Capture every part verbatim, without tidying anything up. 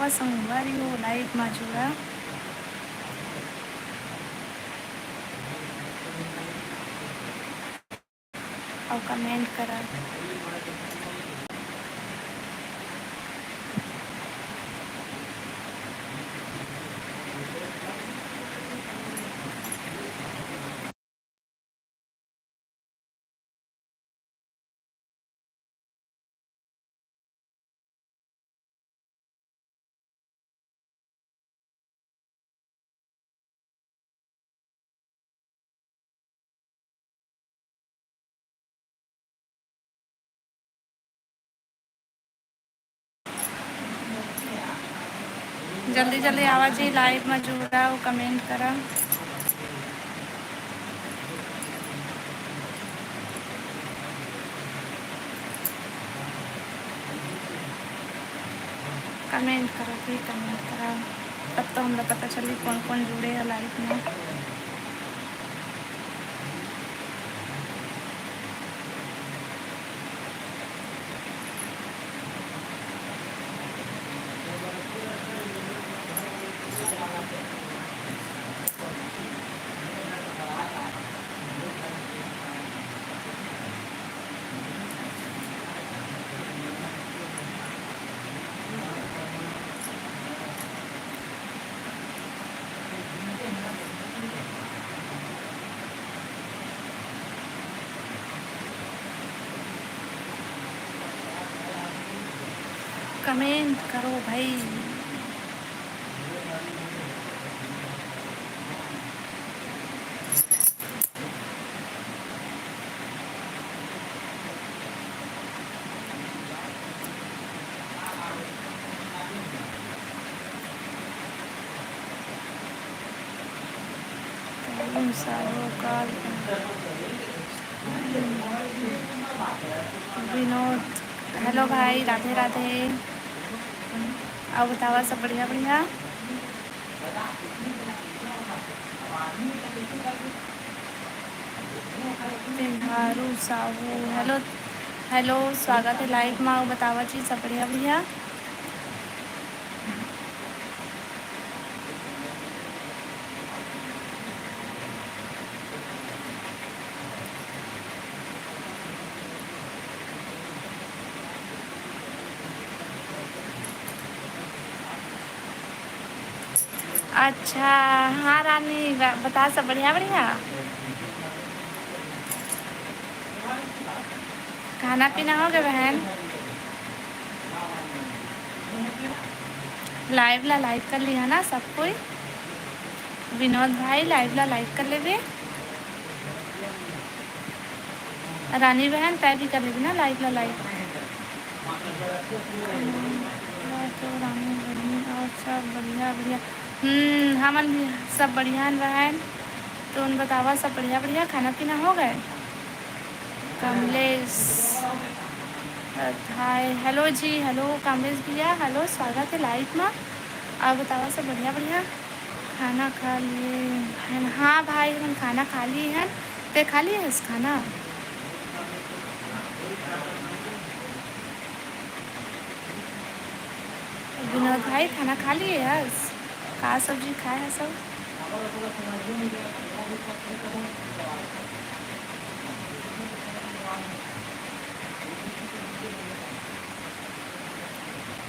संगवारी हो, live मा जुड़ा अउ comment करा। जल्दी जल्दी आवा जी, live मा जुड़ा अउ comment करा। Comment करा जी, comment करा, तब तो हमरा पता चली कौन कौन जुड़े हे live मा। Comment करो भाई। विनोद, hello भाई, राधे राधे। अउ बतावा, सब बढ़िया बढ़िया? तिहारू साहू, hello, hello, स्वागत हे live मा। अउ बतावा जी, सब बढ़िया बढ़िया? अच्छा, हाँ रानी, बा-, बता, सब बढ़िया बढ़िया? खाना पीना हो गया बहन? Live ला like कर लिहा ना सब कोई। विनोद भाई, live ला like कर लेबे। रानी बहन, तै भी कर लेबे ना live ला like। हाँ, तो रानी बहन, और सब बढ़िया, बढ़िया। हम्म, हमन भी सब बढ़िया हन बहन। तो उन बतावा, सब बढ़िया, बढ़िया, खाना पीना हो गए? कमलेश, हाय, hello जी, hello कमलेश भैया, hello, स्वागत हे live मा। अउ बतावा, सब बढ़िया, बढ़िया? खाना खा लिए हन? हाँ भाई, हमन खाना खा लिए हन। ते खा लिए हस खाना? विनोद भाई, खाना खा लिए हस? का सब्जी खाए हस सब?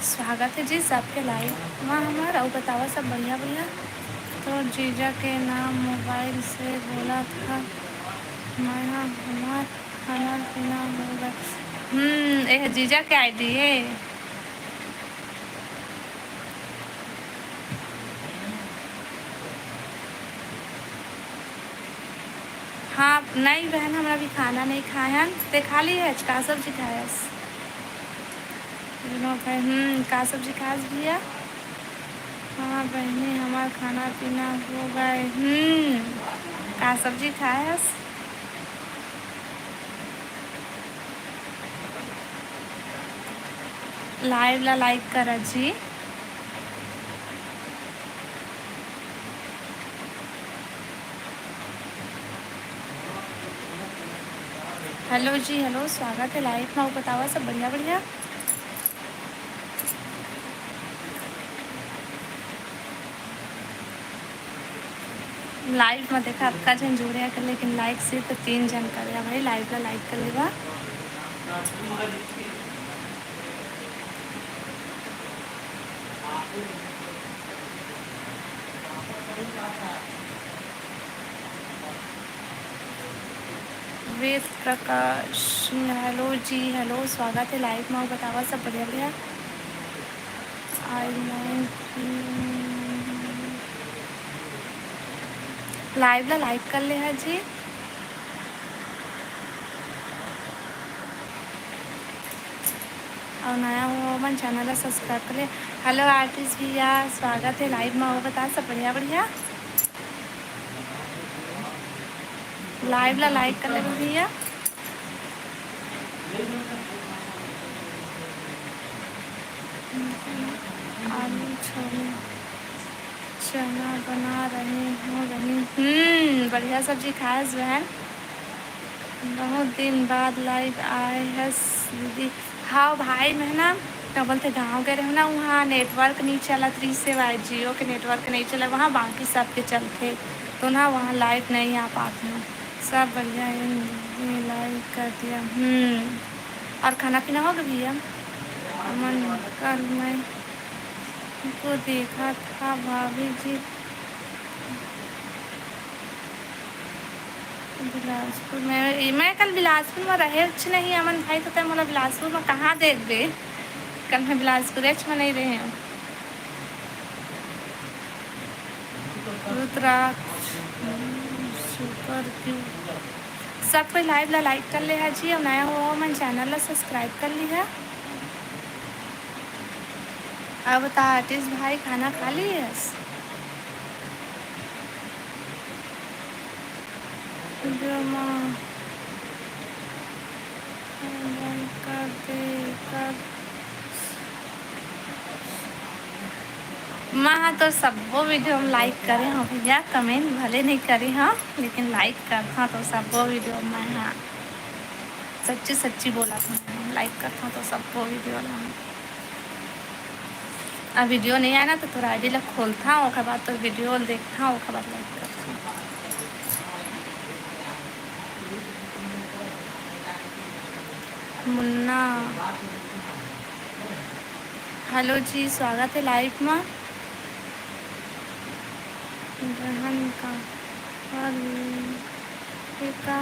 स्वागत हे जी सबके live मा हमर। अउ बतावा, सब बढ़िया बढ़िया? तोर जीजा के नाम mobile से बोलत हस, मैं ह हमर खाना पीना हो गए। हम्म, ए जीजा के ID हे। हाँ, नहीं बहन, हमन अभी खाना नहीं खाए हन। ते खा लिए हस? का सब्जी खाए हस? विनोद भाई, हम्म, का सब्जी खाए हस भैया? हाँ बहनी, हमर खाना पीना हो गए। हम्म, का सब्जी खाए हस? Live ला like करा जी। Hello जी, hello, स्वागत हे live मा। अउ बतावा, सब बढ़िया बढ़िया? Live में देखा अतका झन जुड़े हे, लेकिन like सिर्फ तीन झन करे हे भाई। Live ला like कर लेवा। वेद प्रकाश, hello जी, hello, स्वागत हे live में। अउ बतावा, सब बढ़िया, बढ़िया? I want live ला like कर ले हा जी। अउ नया हो मन channel ला subscribe कर ले। Hello artist भैया, स्वागत हे live में। अउ बता, सब बढ़िया, बढ़िया? Live ला like कर ले भैया। आलू छोले चना बना रहे हो बहिनी। हम्म, बढ़िया सब्जी खाएस बहन। बहुत दिन बाद live आए हस दीदी। हाँ भाई, मैं ना, का बोलथे, गाँव गए रहे ना, वहाँ network नहीं चलत रहिस हे भाई, Jio के network नहीं चला वहाँ, बाकी सबके चलथे, तो ना वहाँ live नहीं आ पात हूँ। सब बढ़िया हे, like कर दिया। हम्म, और खाना पीना हो गया भैया? मन कल मैं को देखा था भाभी जी। बिलासपुर में, मैं कल बिलासपुर में रहेच नहीं, अमन भाई, तो तैं मोला बिलासपुर में कहाँ देखबे? कल मैं बिलासपुरेच में नहीं रहे हूँ। रुद्राक्ष, super cute। सब कोई live ला like कर ले हा जी, अउ नया हो मन channel ला subscribe कर लिहा। अब बता artist भाई, खाना खा लिहस? जो माँ कर दे कर। मैं हा तो सब्बो video में like करे हूँ भैया, comment भले नहीं करे हूँ, लेकिन like करता तो सब्बो video में हा। सच्ची सच्ची बोला था, like करता तो सब्बो video ला। अब video नहीं आए ना, तो तोर ID ला खोलता, ओकर बाद तोर video देखता, ओकर बाद like करता। मुन्ना, hello जी, स्वागत हे live मा। रहन का, और का?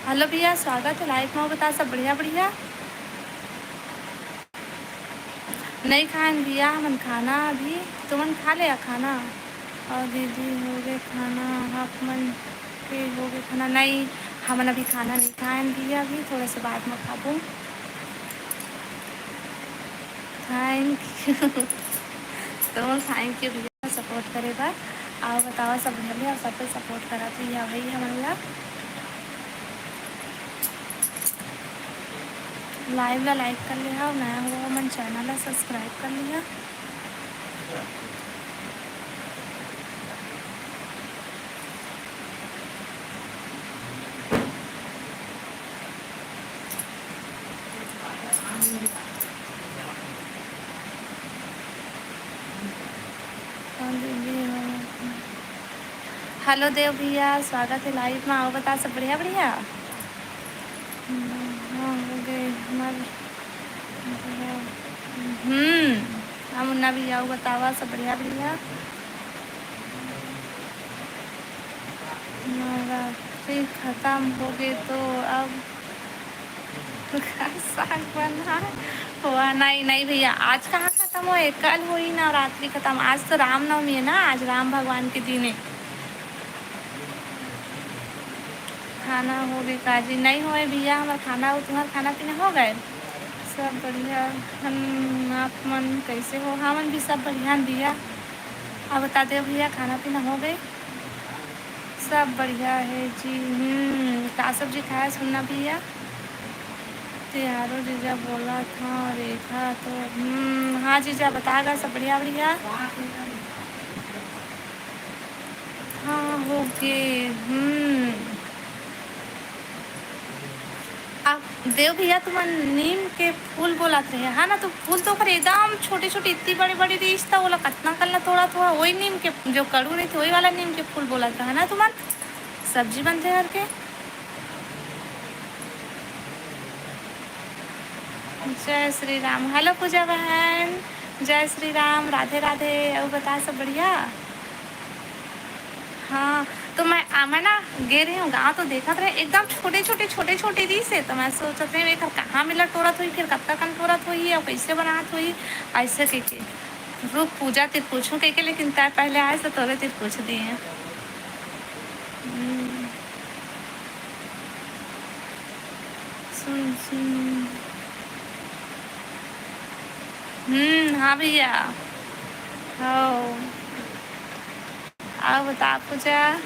Hello भैया, स्वागत हे live मा। बता, सब बढ़िया, बढ़िया? नहीं खाएन भैया हमन खाना अभी। तुमन खा ले खाना? और दीदी, हो गए खाना? आप मन के हो गए खाना? नहीं, हमन अभी खाना नहीं खाएन भैया, अभी थोड़ा सा बाद में खाबो। Thank you। तो thank you भैया support करे बर। अउ बतावा, सब बढ़िया भैया, सब कोई support करत रहिहा भाई हमन ला। Live ला like कर लिहा, नया हो मन channel ला subscribe कर लिहा। Hello देव भैया, स्वागत हे live मा। अउ बता, सब बढ़िया बढ़िया? हाँ, हो गए हमारे। हम्म, हम उन्ना भैया, अउ बतावा, सब बढ़िया बढ़िया? नवरात्रि खत्म हो गए तो अब साग बना हुआ। नहीं, नहीं भैया, आज कहाँ खत्म होए, कल होई नवरात्रि खत्म। आज तो रामनवमी है ना, आज राम भगवान के दिन है। खाना हो गए काजी? नहीं होए भैया, हमार खाना हो, तुम्हार खाना पीना हो गए? सब बढ़िया। हम आप मन कैसे हो? हमन भी सब बढ़िया भैया। अब बता दे भैया, खाना पीना हो गए? सब बढ़िया है जी। हम्म, का सब्जी खाया सुनना भैया? तिहारो जीजा बोला था, रेखा तो, हम्म, हाँ जीजा, बताएगा सब बढ़िया, बढ़िया। हाँ, हो गए। हम्म। आप देव भैया, तुमन नीम के फूल बोलत रहे, है ना? तो फूल तो ओकर एकदम छोटे-छोटे, इतनी बड़े-बड़े रहिस, त ओला कतना कन ला तोड़त होहा? वही नीम के, जो कड़ू रहिथे, वही वाला नीम के फूल बोलत रहे, है ना तुमन? सब्जी बनथे करके। जय श्री राम। Hello पूजा बहन, जय श्री राम, राधे राधे। अउ बता, सब बढ़िया? हाँ, तो मैं, आ, मैं ना गे रहे हूँ गाँव, तो देखत रहे एकदम छोटे-छोटे, छोटे-छोटे रहिस हे, तो मैं सोचत रहे, "एकर कहाँ मिला टोरत होही, फिर कतका कन टोरत होही, अउ कइसे बनात होही?" अइसे कहिके, "रुक, पूजा तिर पूछूँ," कहिके, लेकिन तैं पहले आए, तो तोरे तिर पूछ दिए। हम्म। सुन, सुन। हम्म, हाँ भैया। हो। अउ बता पूजा।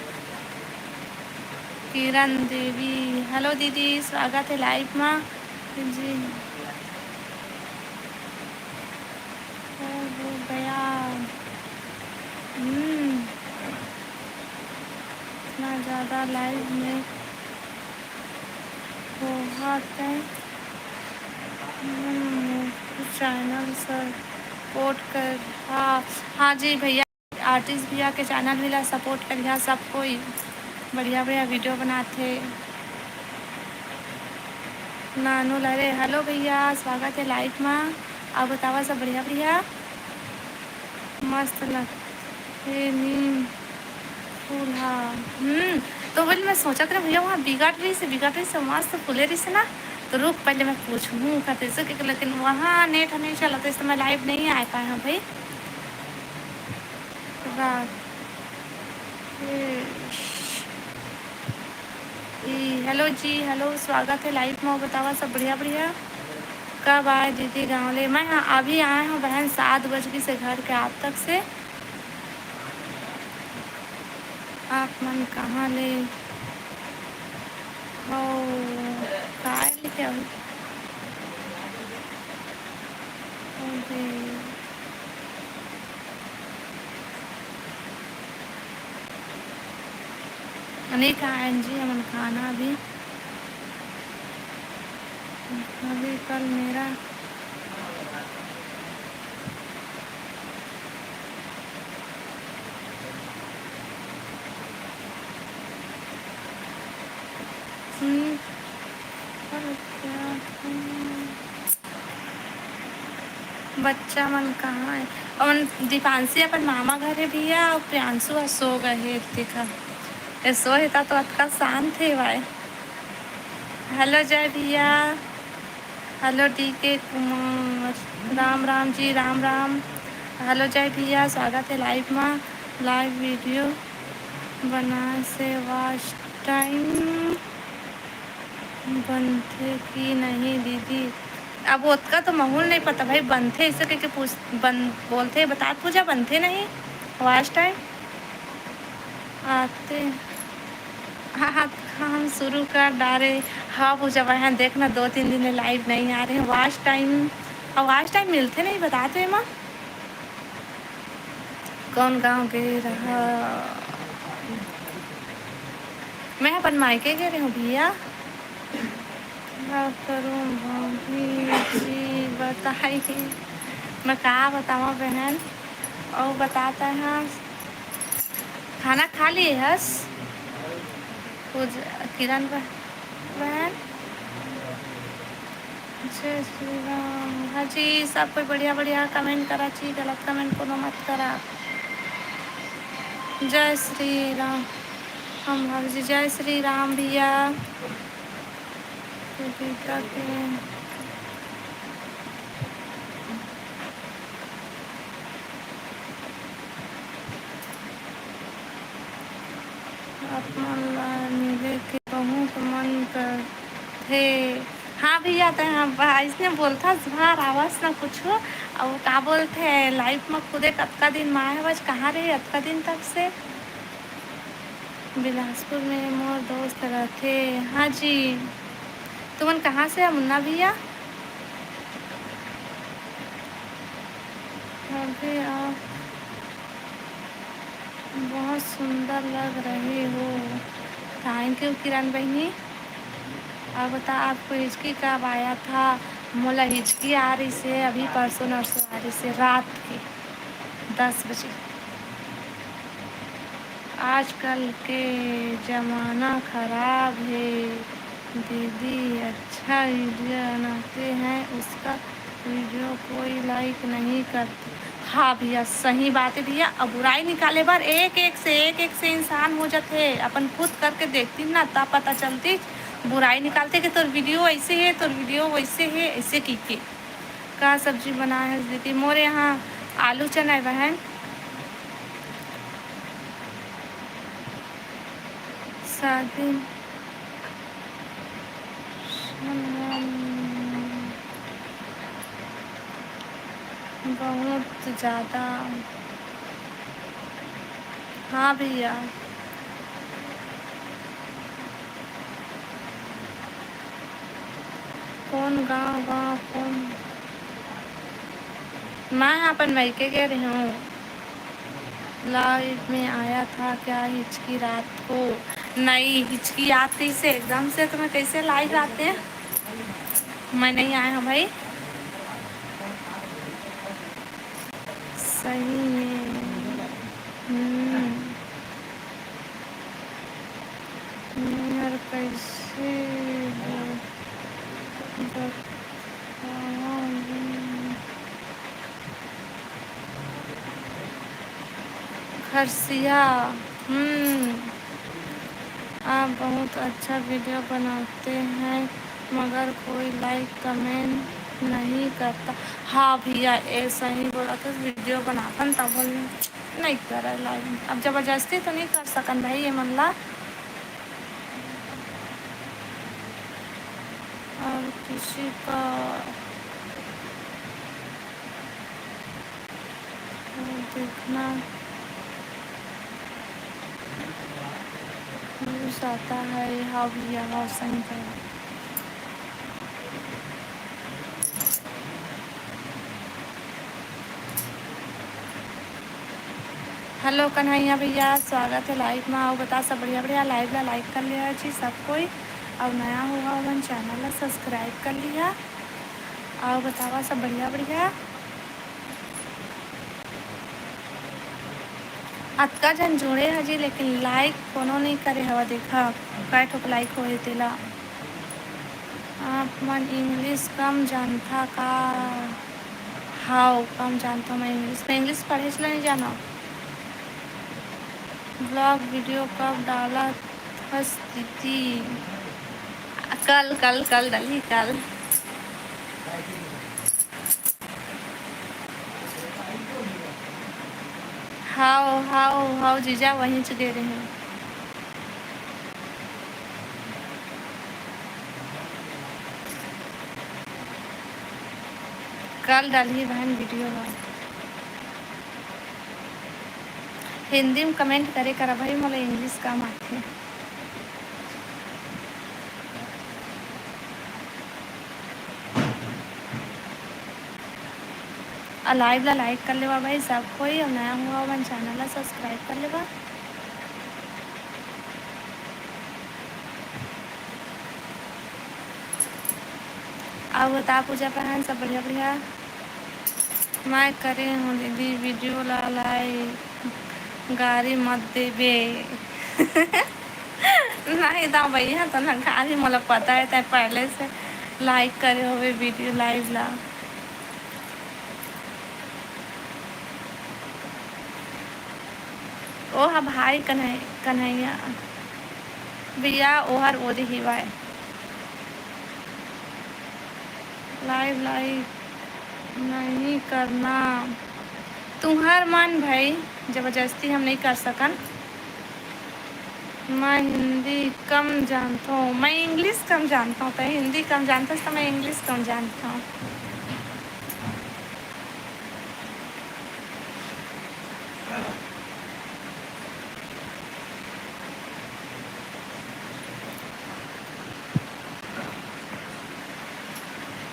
किरण देवी, hello दीदी, स्वागत हे live मा। जी। हो, हो गया। हम्म। इतना ज्यादा live में होवत हे। हम्म, channel support कर। हाँ, हाँ जी भैया, artist भैया के channel भी ला support करिहा सब कोई। बढ़िया बढ़िया video बनाथे। नानू लहरे, hello भैया, स्वागत हे live मा। अउ बतावा, सब बढ़िया बढ़िया? मस्त लगथे नीम फूल हा। हम्म, तो वही मैं सोचत रहे भैया, वहाँ बिगट रहिस हे, बिगट रहिस हे, मस्त फूले रहिस हे ना। तो रुक, पहले मैं पूछहूँ कइसे के, लेकिन वहाँ net नहीं चलत, इस समय live नहीं आ पाए हँव भाई। राकेश। ई, hello जी, hello, स्वागत हे live मा। बतावा, सब बढ़िया बढ़िया? कब आए दीदी गाँव ले? मैं, हाँ, अभी आए हँव बहन, सात बज गिस हे घर के आत तक से। आप मन कहाँ ले हो? काय ले के आऊ? अरे। नहीं खाएन जी हमन खाना अभी। अभी कल मेरा हम्म, पर क्या, हम्म। बच्चा मन कहाँ हे? अउ दीपांशी अपन मामा घर हे भैया, अउ प्रियांशु ह सो गए हे, देखा। ए सो हे ता तो अतका शांत हे भाई। Hello जय भैया, hello D K Kumar, Ram Ram ji, Ram Ram. Hello जय भैया, स्वागत हे live मा। Live video बनाए से watch time बनथे कि नहीं दीदी? अब ओतका तो महूँ ल नहीं पता भाई, बनथे अइसे कहिके पूछ-, बन-, बोलथे, बता पूजा, बनथे नहीं watch time? आते, हाँ, हाँ, हम शुरू कर डारे। हाँ पूजा बहन, देख ना, दो तीन दिन ले live नहीं आ रहे हैं। Watch time, अब watch time मिलथे नहीं, बता तो एमा। कौन गाँव गे रहा? मैं अपन मायके गे रहे हूँ भैया। का करूँ भाभी जी, बताई। मैं का बतावा बहन? अउ बता तैं हा, खाना खा लिए हस? पूज-, किरण बह-, बहन। जय श्री राम। हाँ जी, सब कोई बढ़िया बढ़िया comment करा जी, गलत comment कोनो मत करा। जय श्री राम। हम भाभी जी, जय श्री राम भैया। तो टीका के आप मन ला मिले के बहुत मन करथे। हाँ भैया, तैं हाँ, अइसने बोलथस, बाहर आवस ना कुछु। अउ का बोलथे, live म खुदे कतका दिन म आए हवस, कहाँ रहे अतका दिन तक से? बिलासपुर में मोर दोस्त रथे। हाँ जी, तुमन कहाँ से ह मुन्ना भैया? अभी आप बहुत सुंदर लग रहे हो। Thank you किरण बहिनी। का बता, आपको हिचकी कब आया था? मोला हिचकी आ रही से अभी परसों नरसों आ रही से रात के दस बजे। आजकल के जमाना खराब है दीदी, अच्छा वीडियो बनाते हैं उसका वीडियो कोई लाइक नहीं करते। हाँ भैया, सही बात है भैया। अब बुराई निकाले बर एक एक से, एक एक से इंसान हो जाते। अपन खुद करके देखती ना, तब पता चलती। बुराई निकालते कि तोर वीडियो ऐसे है, तोर वीडियो वैसे है, ऐसे की के। का सब्जी बनाए है दीदी? मोर यहाँ आलू चना है बहन। शादी बहुत ज़्यादा। हाँ भैया। कौन गाँव, गाँव कौन? मैं अपन मायके गए रही हूँ। लाइव में आया था क्या हिचकी रात को? नहीं, हिचकी आती से एकदम से तुम्हें कैसे लाइव आते हैं? मैं नहीं आया हूँ भाई। सही में। हम्म। यार कैसे ब-, बताऊं? खरसिया। हम्म। आप बहुत अच्छा वीडियो बनाते हैं, मगर कोई लाइक कमेंट नहीं करता। हाँ भैया, ऐसा ही बोला था, वीडियो बनाथन तब बोल नहीं करे लाइक। अब जबरदस्ती तो नहीं कर सकन भाई ये मन ला। और किसी का देखना चाहता है, हाँ भैया, हाँ, सही कहा। हेलो कन्हैया भैया, स्वागत है लाइव में। आओ बता सब बढ़िया बढ़िया, लाइव ला लाइक कर लिया जी सब कोई। और नया हुआ मन चैनल ला सब्सक्राइब कर लिया। आओ बतावा सब बढ़िया बढ़िया। अतका झन जुड़े ह जी, लेकिन लाइक कोनो नइ करे हवा। देखा, काय ठोक लाइक होए तेला। आप मन इंग्लिश कम जानथा का? हाव, कम जानथव मैं इंग्लिश। मैं इंग्लिश पढ़े च नइ जानव। ब्लॉग वीडियो कब डालत हस दीदी? कल, कल, कल डलही, कल। हाव, हाव, हाव जीजा, वहीं च गे रहे। कल डालही बहन वीडियो ह। हिंदी में कमेंट करे करा भाई, मोला इंग्लिश कम आथे। आ लाइव ला लाइक कर लेवा भाई सब कोई, और नया हुआ मन चैनल ला सब्सक्राइब कर लेवा। और बता पूजा पहन सब बढ़िया बढ़िया। मैं करे हूँ दीदी वीडियो ला लाइक, गारी मत देबे। नहीं तो भैया तो ना गारी, मोला पता है तै पहले से लाइक करे होवे वीडियो लाइव ला। ओ हा भाई कन्है-, कन्हैया भैया ओहर ओदे हिवाय। लाइव लाइव नहीं करना। तुम्हार मन भाई, जबरदस्ती हम नहीं कर सकन। मैं हिंदी कम जानता हूँ, मैं इंग्लिश कम जानता हूँ, तो हिंदी कम जानता हूँ, तो मैं इंग्लिश कम जानता हूँ।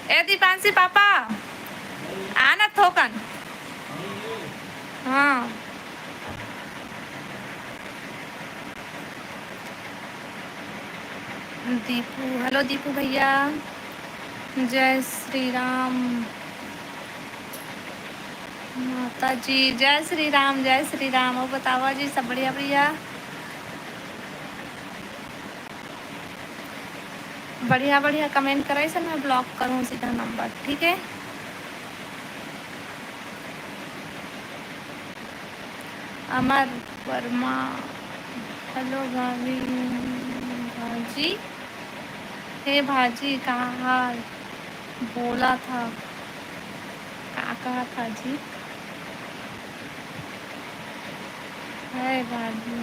ए दीपांशी पापा, आना थोकन। हाँ। दीपू, hello दीपू भैया, जय श्री राम। माता जी, जय श्री राम, जय श्री राम। अउ बतावा जी, सब बढ़िया भैया? बढ़िया बढ़िया comment करे से मैं block करूँ सीधा number, ठीक है? अमर वर्मा, hello भाभी, भाजी, हे भाजी, का हाल? बोला था, का कहा था जी? हे भाजी,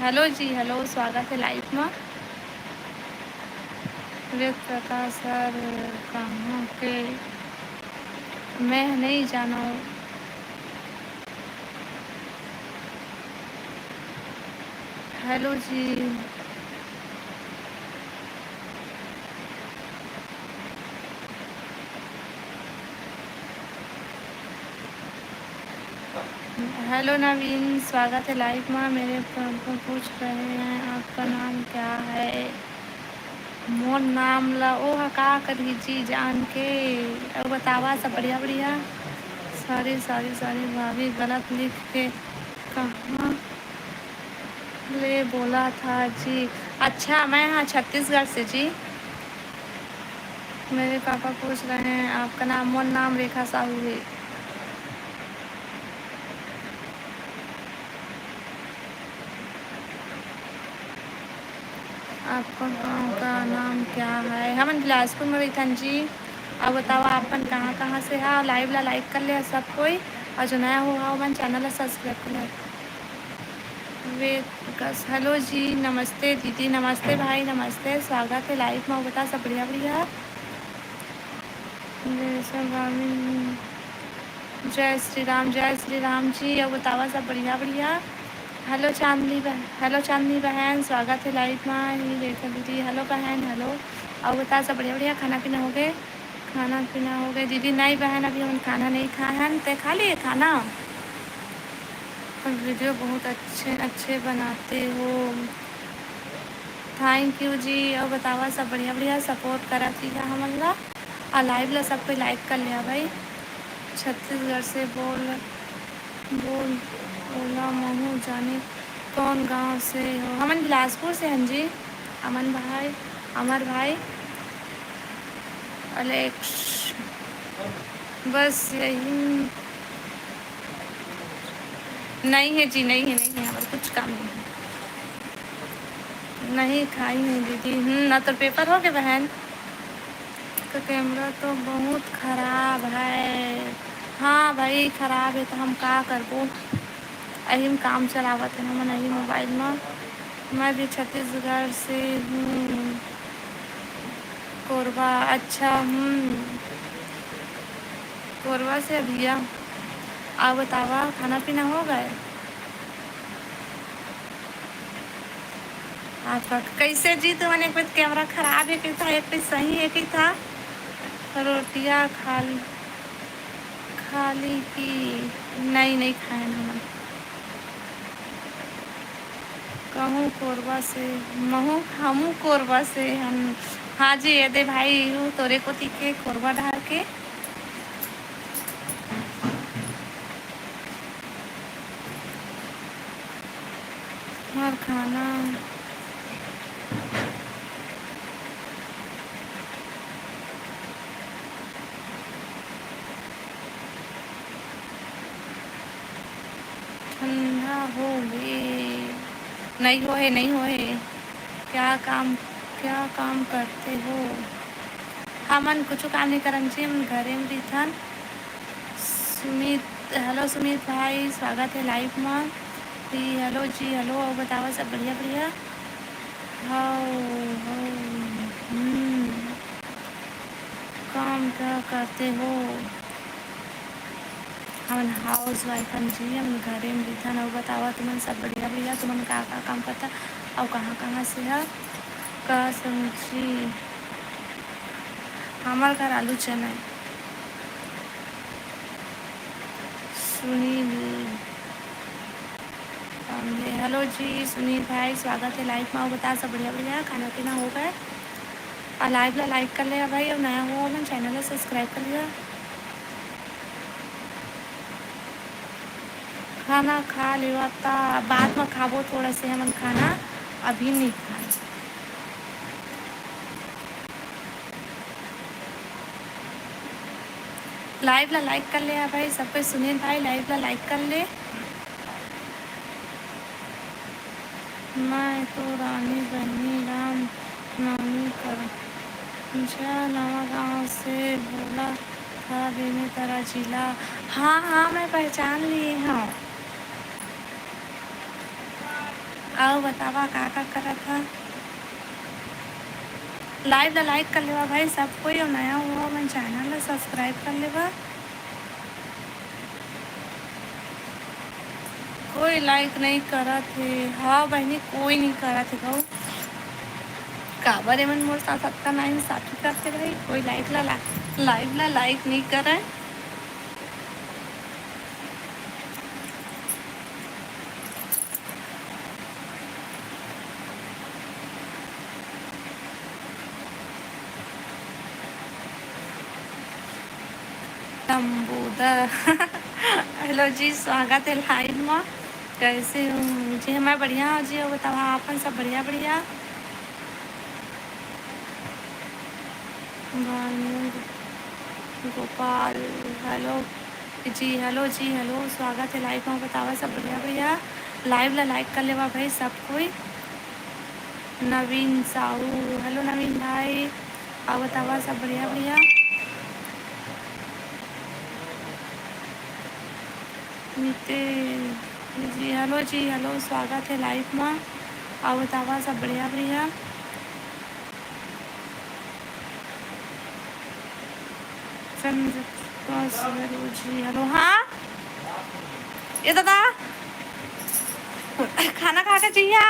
hello जी, hello, स्वागत है live में। वेद प्रकाश सर कहाँ के? मैं नहीं जाना। Hello जी। Hello नवीन, स्वागत है live में। मेरे प-, प-, पूछ रहे हैं, आपका नाम क्या है? मोर नाम ला ओह का करही जी जान के। अउ बतावा, सब बढ़िया बढ़िया? Sorry, sorry, sorry भाभी, गलत लिख के कहाँ ले बोला था जी? अच्छा, मैं हाँ छत्तीसगढ़ से जी। मेरे पापा पूछ रहे हैं, आपका नाम? मोर नाम रेखा साहू है। आपका गाँव का नाम क्या है? हमन बिलासपुर में रहिथन जी। अउ बतावा, आपन कहाँ कहाँ से हा? Live ला like कर ले सब कोई, अउ जो नया हो हा, ओमन channel ला subscribe कर ले। वेद प्रकाश, hello जी, नमस्ते दीदी, नमस्ते भाई, नमस्ते, स्वागत है live में। अउ बता, सब बढ़िया बढ़िया? जय श्री राम, जय श्री राम जी। अउ बतावा, सब बढ़िया बढ़िया? Hello चांदनी बह-, hello चांदनी बहन, स्वागत है live में। ये रेखा दीदी, hello बहन, hello। अउ बता, सब बढ़िया बढ़िया? खाना पीना हो गए? खाना पीना हो गए दीदी? नहीं बहन, अभी हमन खाना नहीं खाए हन। ते खा लिए खाना? Video बहुत अच्छे अच्छे बनाते हो, thank you जी। अउ बतावा, सब बढ़िया बढ़िया? Support करत रहिहा हमन ला, अउ live ला सब कोई like कर लिहा भाई। छत्तीसगढ़ से बोल, बोल, ओला महू जाने कौन गांव से हो? हमन बिलासपुर से हन जी। अमन भाई, अमर भाई, अलेक्स, बस यही। नहीं है जी, नहीं है, नहीं है, हमर कुछ काम नहीं है। नहीं खाई है दीदी। हम्म, ना तो paper हो गए बहन। तो camera तो बहुत खराब है। हाँ भाई, खराब है तो हम का करबो, एही में काम चलावत है हमन, एही mobile में। मैं भी छत्तीसगढ़ से हूँ, कोरबा। अच्छा, हम्म, कोरबा से भैया। अउ बतावा, खाना पीना हो गए? आपका कैसे जी, तुमन एक बार camera खराब है कही था, एक बार सही है कही था। रोटियां खा ली, खा ली कि नहीं, नहीं खाए ना हमन। कहूँ कोरबा से, महू, हमू कोरबा से हम। हाँ जी, ये दे भाई, यू तोरे कोती के कोरबा डहर के। हर खाना ठंडा हो गे। नहीं होए, नहीं होए। क्या काम, क्या काम करते हो? हमन कुछू काम नहीं करन जी, हमन घरे में रहिथन। सुमित, hello सुमित भाई, स्वागत है live में। जी, hello जी, hello। अउ बतावा, सब बढ़िया, बढ़िया? हव, हव। हम्म। काम क्या करते हो? हमन housewife हन जी, हमन घरे में रहिथन। अउ बतावा, तुमन सब बढ़िया, बढ़िया? तुमन का, का काम करता? अउ कहाँ, कहाँ से ह? का सब्जी? हमर घर आलू चना है। सुनील पांडे, hello जी सुनील भाई, स्वागत है live में। अउ बता, सब बढ़िया, बढ़िया? खाना पीना हो गए? अउ live ला like कर ले भाई, अउ नया हो मन channel ला subscribe कर लिया। खाना खा लेवा ता बाद में खाबो, थोड़ा से हमन खाना अभी नहीं खाए। Live ला like कर ले भाई, सब कोई सुनील भाई live ला like कर ले। मैं तो रानी बहनी राम नवमी कर जा नवा गांव से बोला था बेनीतरा जिला। हाँ, हाँ, मैं पहचान लिए हूँ। अउ बतावा का, का करत हा? Live ला like कर लेवा भाई सब कोई, अउ नया हुआ मन channel ला subscribe कर लेवा। कोई like नहीं करत हे। हाँ बहिनी, कोई नहीं करत हे गौ। काबर एमन मोर साथ अतका नाइंसाफी करथे भाई? कोई like ला, ला, live ला like नहीं करय। लंबोदर। Hello जी, स्वागत है live में। कैसे हो जी? मैं बढ़िया हूँ जी, अउ बताओ आपन सब बढ़िया, बढ़िया। भानु गोपाल, hello जी, hello जी, hello, स्वागत है live में। बतावा सब बढ़िया, बढ़िया। Live ला like कर लेवा भाई सब कोई। नवीन साहू, hello नवीन भाई, अउ बतावा सब बढ़िया, बढ़िया। नितेश जी, hello जी, hello, स्वागत है live में। अउ बतावा सब बढ़िया, बढ़िया। संजय जी, hello। हाँ, ए दादा, खाना खा के जइहा।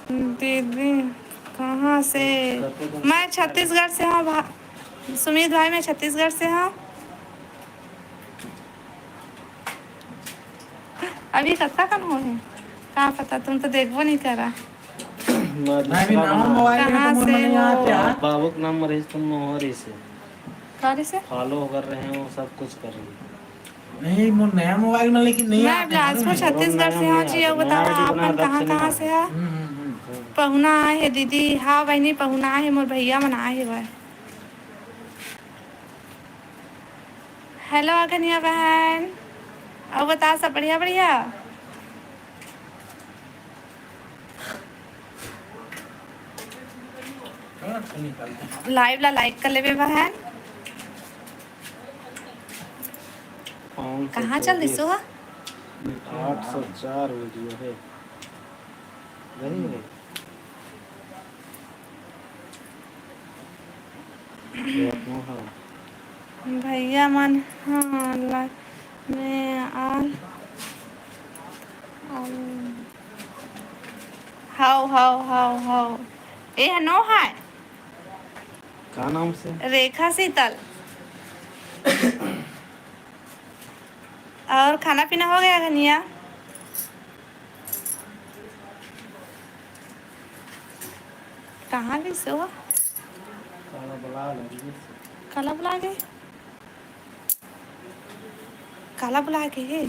दीदी, कहाँ से? मैं छत्तीसगढ़ से हूँ भा-, सुमित भाई, मैं छत्तीसगढ़ से हूँ। अभी कतका कन होहे? का पता, तुम तो देखबो नहीं करा। मैं भी दूसरा नाम बना। मोबाइल में कहाँ तो मोर से मन नहीं हो? आते यार। बाबू के नाम में रहिस, तुम मोहर इसे। का रहिस? Follow कर रहे हैं, वो सब कुछ कर रही है। नहीं, मोर नया मोबाइल में लेकिन नहीं मैं आते यार। बिलासपुर, छत्तीसगढ़ से हूँ जी। अब बताओ, आपन कहाँ, कहाँ से है? हम्म, हम्म, हम्म। पहुना आए हे दीदी। हाँ बहिनी, पहुना आए हे, मोर भैया मन आए हे भाई। Hello अगनिया बहन, अउ बता सब बढ़िया बढ़िया? Live ला like कर लेबे बहन। कहाँ चल दिसो हा? आठ सौ चार video है। भैया मन, हाँ, ला-, मैं आल, आल, हाव, हाव, हाव, हाव। ए ह नो हाय। का नाम से? रेखा शीतल। और खाना पीना हो गया धनिया? कहाँ गइस ओ? काला बुला गे। काला बुला गे हे?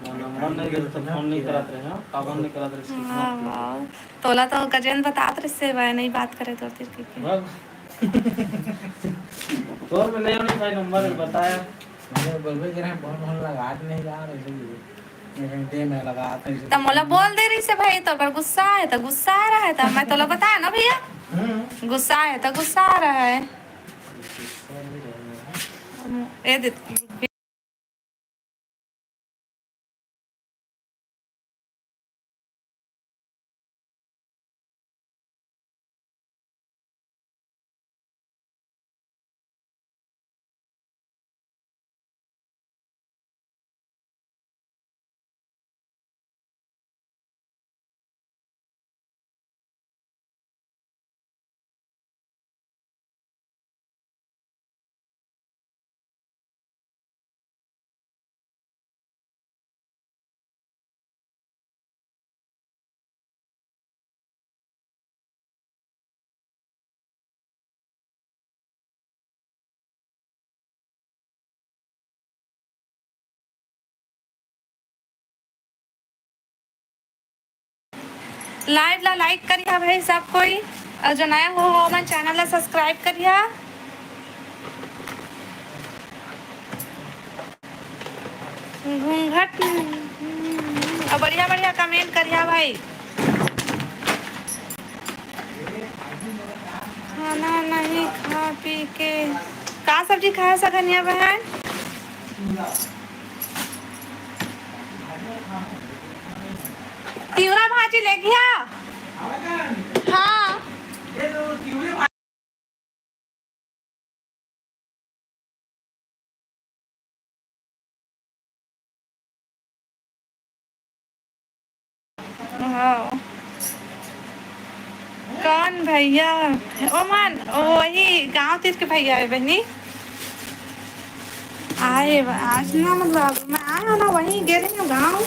नंबर नहीं रहे तो फोन नहीं करत रहे, हाँ, काबर नहीं करत रहे, सीखना हाँ, पड़ेगा। हाँ। तोला तो गजेंद्र बतात रहिस हे, भाई, नहीं बात करे तोर तीर के। बस। तोर में ले नहीं भाई, नंबर बताया। मैंने बोलबे करे, फोन, फोन लगा नहीं रहा, वैसे भी। दे में लगा, त मोला बोल दे रहिसे भाई, तो ओकर गुस्सा हे, त गुस्सा रहे, त मैं तोला बताया ना भैया, हम्म। गुस्सा हे, त गुस्सा रहे। ए दे। Live ला like करिहा भाई सब कोई, अउ जो नया हो, हो मन channel ला subscribe करिहा। घूंघट नहीं, अउ बढ़िया बढ़िया comment करिहा भाई। खाना नहीं खा पी के, का सब्जी खाए सगनिया बहन? तिवरा भाजी ले गया। हाँ। हाँ। कौन भैया? ओ मन, ओ वही गांव तीर के भैया हे बहनी। आए बा-, आज ना, मतलब, मैं आए हूँ ना, वहीं गे रही हूँ गाँव,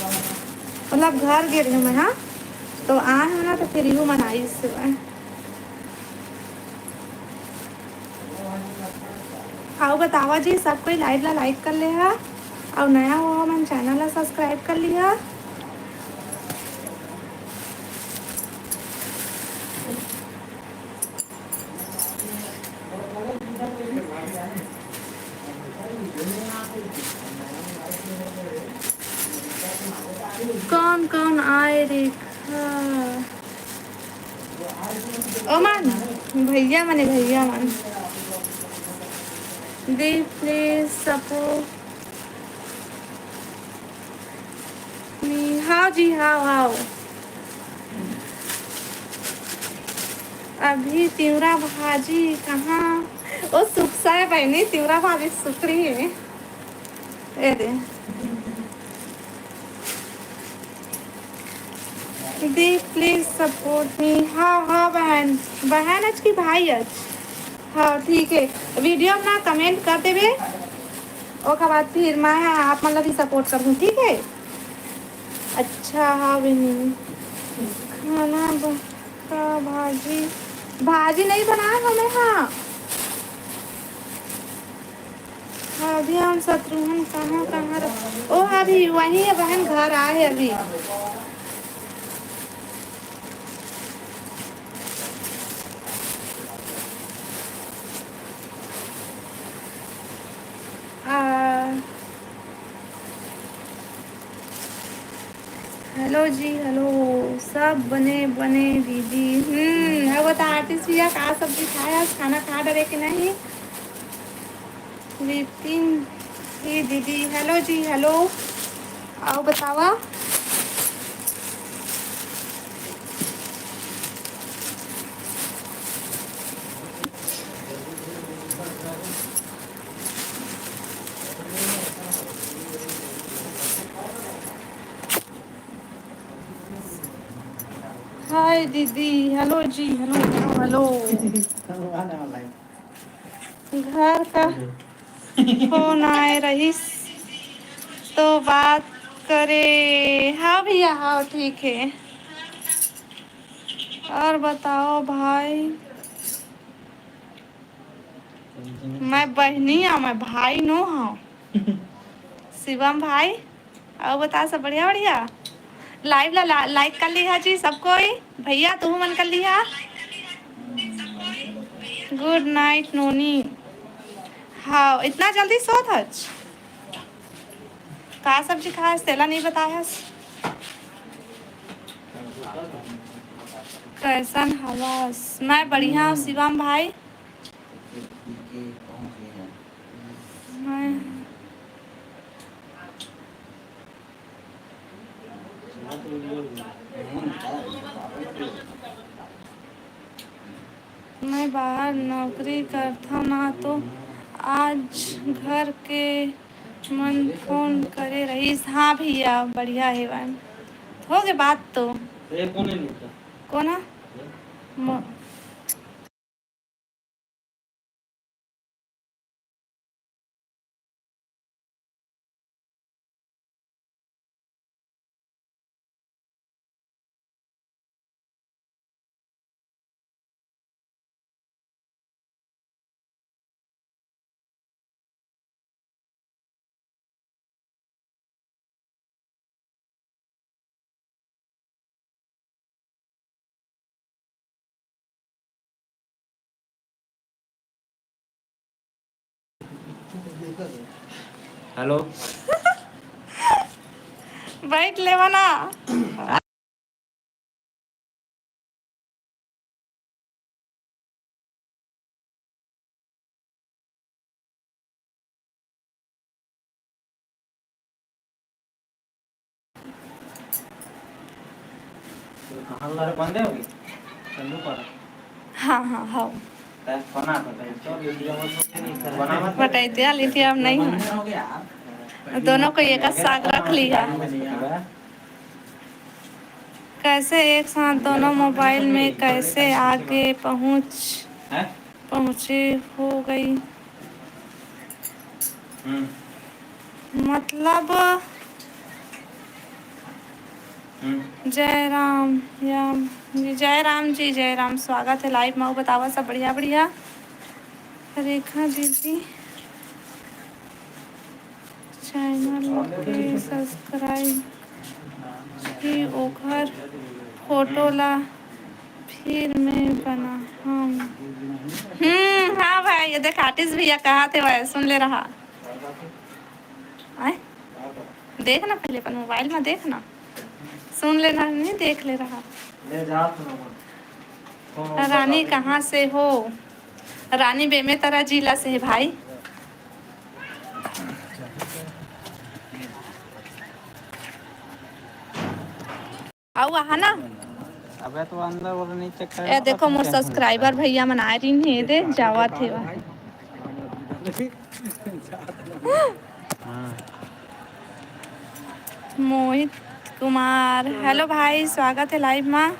मतलब, घर गे रही हूँ मैं, हाँ, तो आए हूँ ना, तो फिर यू मन आइस हे। अउ बतावा जी, सब कोई live ला like कर ले हा, अउ नया हो मन channel ला subscribe कर लिहा। कौन कौन आए रेखा? ओ मन, भैया मने, भैया मन। दे please support me। हाव जी, हाव, हाव। अभी तिवरा भाजी कहाँ? ओ सुकसा हे बहिनी, तिवरा भाजी सुकड़ी हे। ए दे। दी please support me। हाँ, हाँ बहन, बहन अच की भाई अच? हाँ, ठीक हे। Video में ना comment कर देबे, ओकर बाद फिर मैं, हाँ, आप मन ला भी support करहूँ, ठीक हे? अच्छा, हाँ बहनी, खाना ब-, का भाजी, भाजी नहीं बनाए हमें, हाँ। हाँ, अभी हम शत्रुघ्न कहाँ, कहाँ रह-, ओ, अभी वही हे बहन, घर आए अभी। आ, hello जी, hello, सब बने, बने दीदी। हम्म, अब बता आरती भैया का सब्जी खाए हस, खाना खा डरे कि नहीं? विपिन जी दीदी, hello जी, hello। अउ बतावा। हाय दीदी, hello जी, hello, hello, hello। घर का फोन आए रहिस तो बात करे। हाँ भैया, हाँ, ठीक हे। अउ बताओ भाई, मैं बहिनी हूँ, मैं भाई नो हूँ। शिवम भाई, अउ बता, सब बढ़िया, बढ़िया? Live ला, ला, like कर लिहा जी सब कोई। भैया, तुहू मन कर लिहा। Good night नोनी। हाँ, इतना जल्दी सोत हच? का सब्जी खाए हस, तेला नहीं बताए हस। कैसन हवस? मैं बढ़िया हूँ शिवम भाई। मैं मैं बाहर नौकरी करथव ना, तो आज घर के मन फोन करे रहिस। हाँ भैया, बढ़िया हे भाई। हो गे बात तो। ये कौन है निकला? कौन है? ये? म- हेलो। बैठ लेवा ना। हाँ, हाँ, हाँ। बटाई दिया, लेकिन अब नहीं है। दोनों को एक साथ रख लिया। कैसे एक साथ दोनों मोबाइल में कैसे आगे पहुँच, पहुँचे हो गई? हम्म। मतलब, हम्म। जय राम, या, जय राम जी, जय राम, स्वागत है लाइव में। अउ बतावा सब बढ़िया, बढ़िया। रेखा दीदी, चैनल के सब्सक्राइब की ओखर फोटो ला फिर मैं बना हम। हम्म, हाँ भाई, ये देख आर्टिस्ट भैया कहा थे भाई, सुन ले रहा। आय? देख ना पहले अपन मोबाइल में देख ना। सुन लेना, नहीं देख ले रहा। ले जा सुनो। रानी कहाँ से हो? रानी बेमेतरा जिला से है भाई। अउ आहा ना। अबे तो अंदर वो नहीं चेक करे। ए देखो मोर सब्सक्राइबर भैया मन आए रहिन हे, दे जावत हे। हाँ। मोहित कुमार, हेलो भाई, स्वागत है लाइव मा।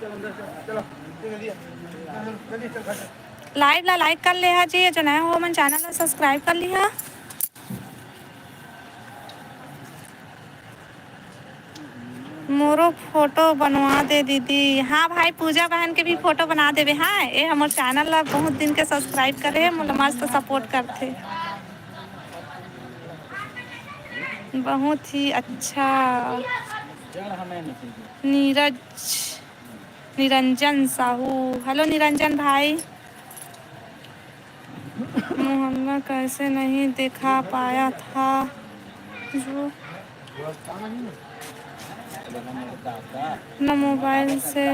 लाइव ला लाइक कर ले हा जी, जो नया हो मन चैनल ला सब्सक्राइब कर लिहा। मोरो फोटो बनवा दे दीदी। हाँ भाई, पूजा बहन के भी फोटो बना देबे। हाँ, ए हमर चैनल ला बहुत दिन के सब्सक्राइब करे हे, मोला मस्त सपोर्ट करथे। बहुत ही अच्छा। नीरज, निरंजन साहू, हेलो निरंजन भाई। मोहल्ला कैसे नहीं दिखा पाया था जो अपना मोबाइल से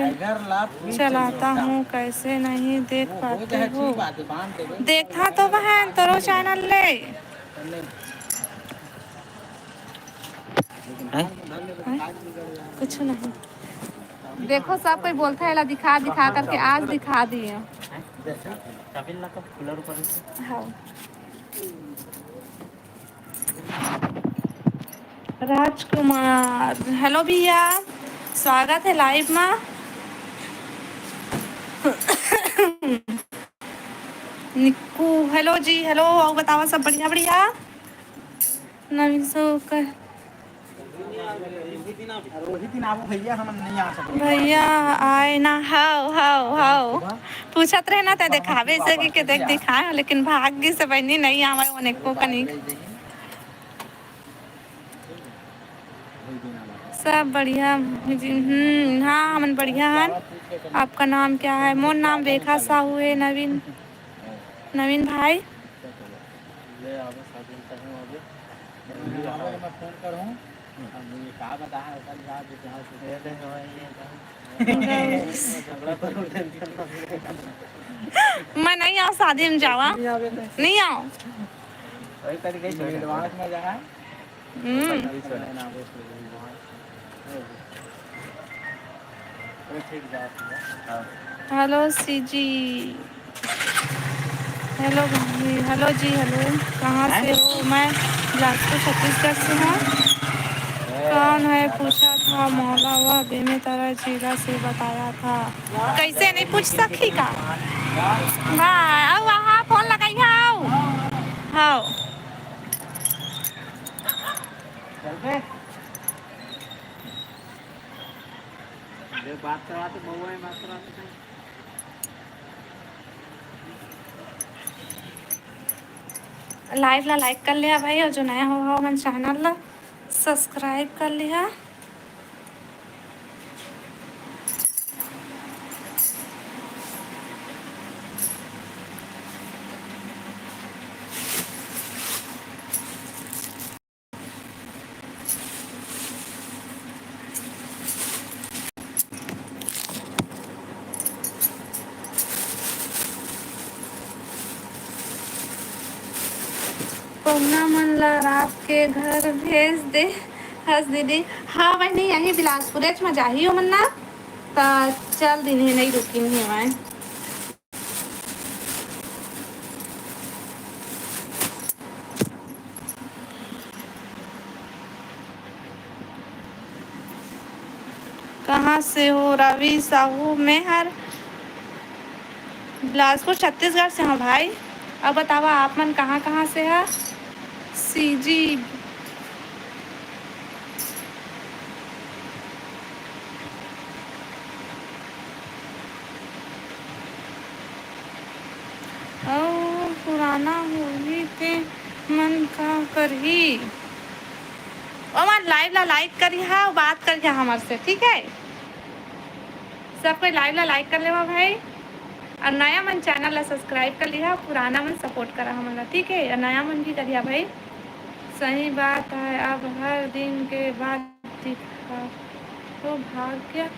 चलाता हूँ, कैसे नहीं देख पाते हो? देखा तो बहन तोरो चैनल ले। हैं? हैं? कुछ नहीं। देखो, सब कोई बोलता है, "ला दिखा, दिखा," करके आज दिखा दिए। हाँ। राजकुमार, हेलो भैया, स्वागत है लाइव मा। निक्कू, हेलो जी, हेलो। अउ बतावा, सब बढ़िया, बढ़िया? नवीन सो कह भैया आए ना, हाव, हाव, हाव। पूछत रहे ना, त देखावे से कि, कि देख, दिखाए हो, लेकिन भाग गिस बहिनी, नहीं आवे, ओने को कनिक। सब बढ़िया जी, हम्म, हाँ, हमन बढ़िया हन। आपका नाम क्या है? मोर नाम रेखा साहू है, नवीन, नवीन भाई। मैं नहीं आऊँ शादी में जावा। नहीं आऊँ। हम्म। Hello C. G hello, hello जी, हेलो। कहाँ से हो? मैं बिलासपुर, छत्तीसगढ़ से हूँ। कौन है पूछा था मोला, वह बेमेतरा जिला से बताया था। कैसे नहीं पूछ सकी का? हाँ, अब वहाँ फोन लगाई है, आओ। हाँ। बात करवा तो बउआ है, बात करवा तो। Live ला like कर लिहा भाई, और जो नया हो, हो मन channel ला subscribe कर लिहा। पहुना मन ला रात के घर भेज दे हस दीदी। हाँ बहिनी, यही बिलासपुरेच म जाही ओमन ना, त चल दिन हे, नहीं रुकिन हे मैं। कहाँ से हो रवि साहू? मैं हर बिलासपुर, छत्तीसगढ़ से हूँ भाई। अब बतावा, आप मन कहाँ कहाँ से है? सीजी। अउ पुराना होही ते मन का करही? ओमन live ला like करिहा अउ बात करिहा हमर से, ठीक है? सब कोई live ला like कर लेवा भाई, और नया मन channel ला subscribe कर लिहा, पुराना मन support करा हमन ला, ठीक है? और नया मन भी करिहा भाई। सही बात है, अब हर दिन के बाद दिखा तो भाग्य।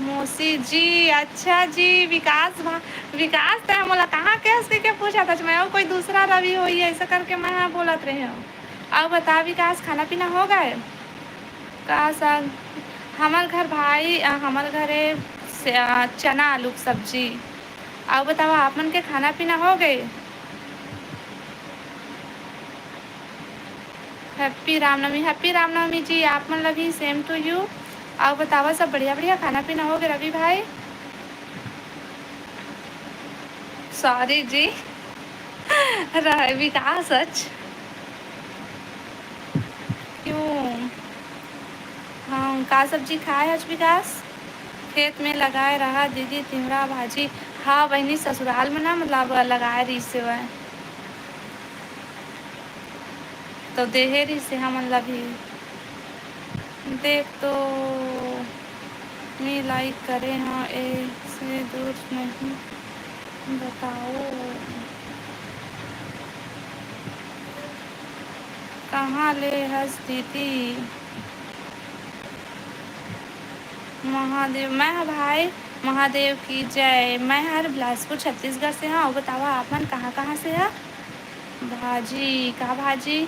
मौसी जी, अच्छा जी, विकास भा-, विकास, तै मोला कहाँ के हस के पूछा था, मैं अउ कोई दूसरा रवि होही, ऐसा करके मैं हाँ बोलत रहे हूँ। अउ बता विकास, खाना पीना हो गए? का साग? हमर घर भाई, अ, हमर घरे से, अ, चना आलू के सब्जी। अउ बतावा, आप मन के खाना पीना हो गए? Happy रामनवमी, happy रामनवमी जी, आप मन ला भी same to you। अउ बतावा, सब बढ़िया बढ़िया खाना पीना हो गए रवि भाई? Sorry जी। रहे विकास सच। क्यों? हाँ, का सब्जी खाए हच विकास? खेत में लगाए रहा दीदी तिवरा भाजी। हाँ बहिनी, ससुराल में ना, मतलब, लगाए रहिस हवय। तो देहे रहिस हे हमन ला भी। देख तो मैं like करे हंव, ऐसे दूर नहीं बताओ। कहाँ ले हस दीदी? महादेव, मैं ह भाई, महादेव की जय। मैं हर बिलासपुर, छत्तीसगढ़ से हंव। अउ बतावा, आप मन कहाँ, कहाँ से ह? भाजी, का भाजी?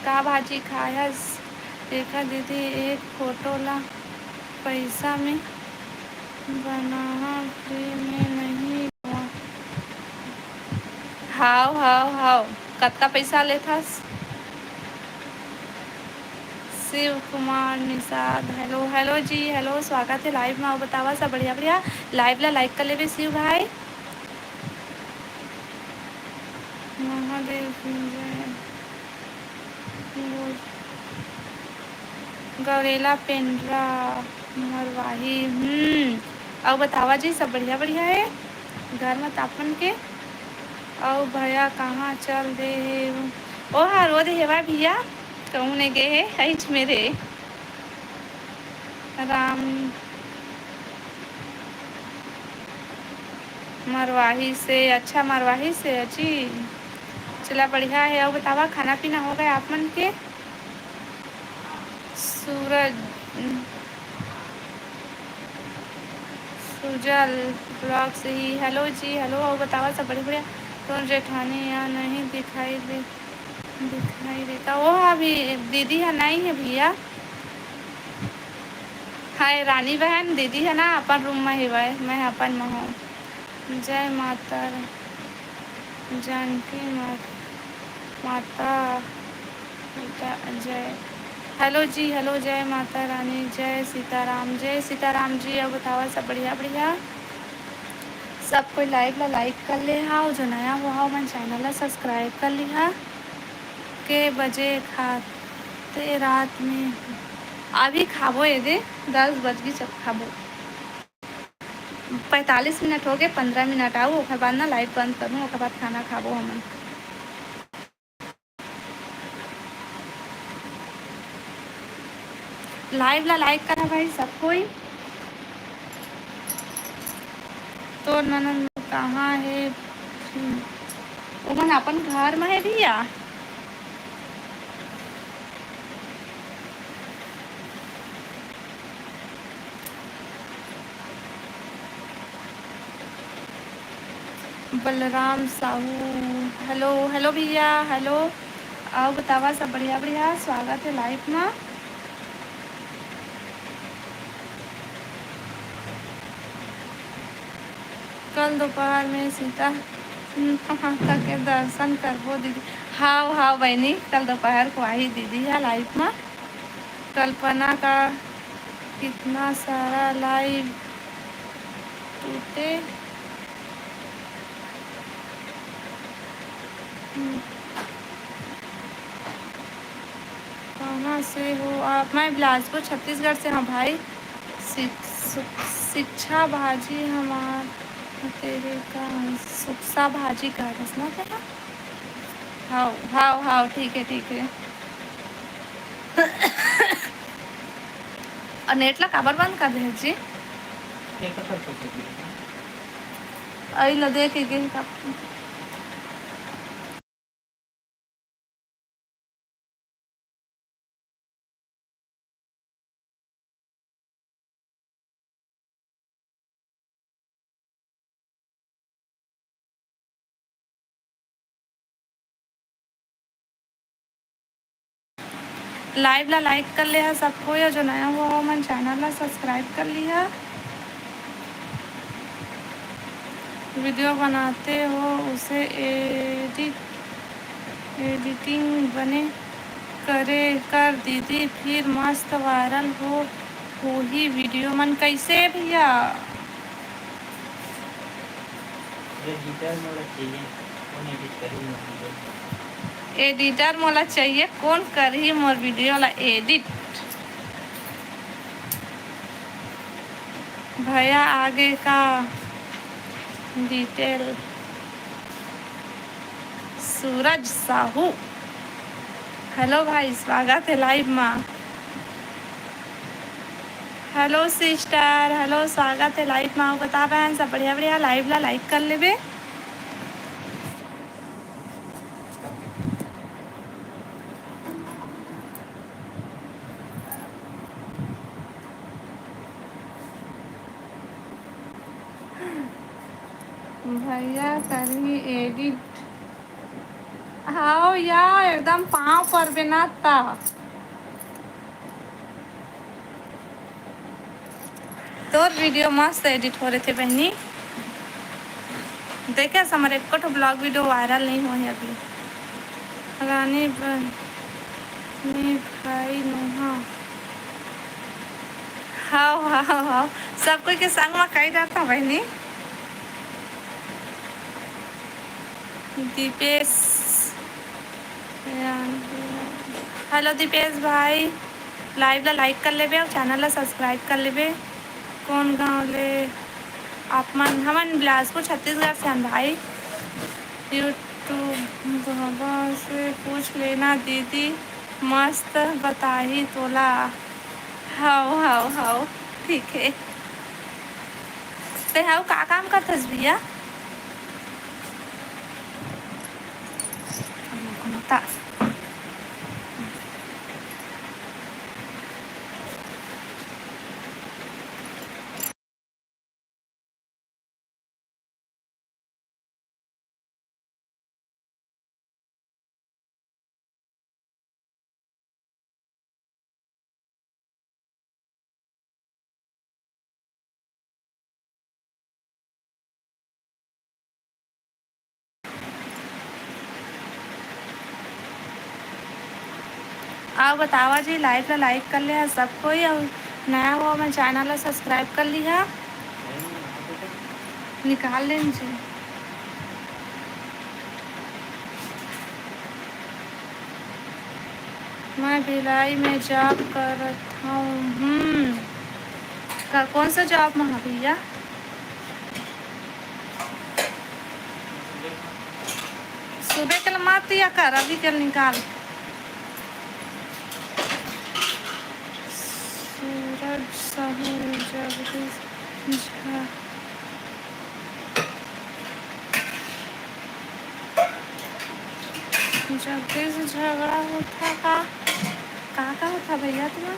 का भाजी खायस? देखा दीदी, एक फोटो ला पैसा में बनाहा, free में नहीं। हाव, हाव, हाव। कतका पैसा लेथस? शिव कुमार निषाद, hello, hello जी, hello, स्वागत है live में। अउ बतावा, सब बढ़िया, बढ़िया। Live ला like कर लेबे शिव भाई। महादेव की जय। गौरेला पेंड्रा मरवाही। हम्म, अउ बतावा जी, सब बढ़िया, बढ़िया है घर में तापन के? अउ भैया कहाँ चल दे हे? ओ हा रो दे हेवा भैया, कहूँ ने गे हे, हईच मेरे। राम, मरवाही से, अच्छा, मरवाही से अजी। चला, बढ़िया हे। अउ बतावा, खाना पीना हो गए आप मन के? सूरज, सुजल ब्लॉग से ही हेलो जी, हेलो। अउ बतावा, सब बढ़िया, बढ़िया? तोर जेठानी या नहीं दिखाई दे, दिखाई देता वो अभी दीदी है, नहीं है भैया। हाय रानी बहन, दीदी है ना, अपन रूम में हेवय, मैं अपन में हूँ। जय माता जानकी मा-, माता, माता जय। हेलो जी, हेलो, जय माता रानी, जय सीताराम, जय सीताराम जी। अउ बतावा, सब बढ़िया, बढ़िया? सब कोई लाइव ला लाइक कर ले हा, अउ जो नया हुआ हो, मन चैनल ला सब्सक्राइब कर लिहा। के बजे खाते रात में? अभी खाबो ये दे, दस बज गई, जब खाबो। पैंतालीस मिनट हो गए, पंद्रह मिनट आऊ, ओकर बाद ना लाइव बंद करूँ, ओकर बाद खाना खाबो हमन। लाइव ला लाइक करा भाई सब कोई। तोर ननद कहाँ हे? हम्म। ओमन अपन घर में हे भैया। बलराम साहू, हेलो, हेलो भैया, हेलो। अउ बतावा, सब बढ़िया, बढ़िया, स्वागत है लाइव में। कल दोपहर में सीता माता के दर्शन करबो दीदी। हाव, हाव बहनी, कल दोपहर को आही दीदी है लाइव में। कल्पना का कितना सारा लाइव टूटे। हम्म। कहाँ से हो आप? मैं बिलासपुर, छत्तीसगढ़ से हूँ भाई। शिक-, सुक-, शिक्षा भाजी हमार, तेरे का सुक्सा भाजी कह रहे ना तेरा? हाव, हाव, हाव, ठीक है, ठीक है। अउ नेट ला काबर बंद कर दे जी? अई ला देख के गे का। लाइव ला लाइक कर ले हा सब कोई, अउ जो नया हुआ हो, मन चैनल ला सब्सक्राइब कर लिहा। वीडियो बनाते हो, उसे एडिट, एडिटिंग बने करे कर दीदी, फिर मस्त वायरल हो, होही वीडियो मन। कैसे भैया? एडिटर मोला चाहिए, कौन एडिट करी मोर वीडियो? एडिटर मोला चाहिए, कौन करही मोर वीडियो ला एडिट? भैया आगे का डिटेल। सूरज साहू, हेलो भाई, स्वागत है लाइव मा। हेलो सिस्टर, हेलो, स्वागत है लाइव मा। बता बहन, सब बढ़िया बढ़िया, लाइव ला लाइक कर लेबे। भैया करही एडिट। हाव या, एकदम पाँव परबे ना ता। तोर वीडियो मस्त एडिट हो रहे थे बहनी। देखे हमर एको ठो ब्लॉग वीडियो वायरल नहीं हुआ है अभी। रानी बहनी भाई नोहा। हाव, हाव, हाव। सब कोई के संग में कही रहता बहनी। दीपेश, हेलो दीपेश भाई, लाइव ला लाइक कर लेबे अउ चैनल ला सब्सक्राइब कर लेबे। कौन गांव ले आप मन? हमन बिलासपुर, छत्तीसगढ़ से हन भाई। YouTube बाबा से पूछ लेना दीदी, मस्त बताही तोला। हाव, हाव, हाव, ठीक है। ते हाव का काम करथस भैया? ता- अउ बतावा जी, live ला like कर ले हा सब कोई, अउ नया हो मैं channel ला subscribe कर लिहा, निकाल लेन जी। मैं भिलाई में job करत हूँ। हम्म, का, कौन सा job में है भैया? सुबह के मत या कर, अभी के निकाल। सूरज साहू, जगदीश झा। जगदीश झगड़ा होता का? का का होता भैया तुम्हार?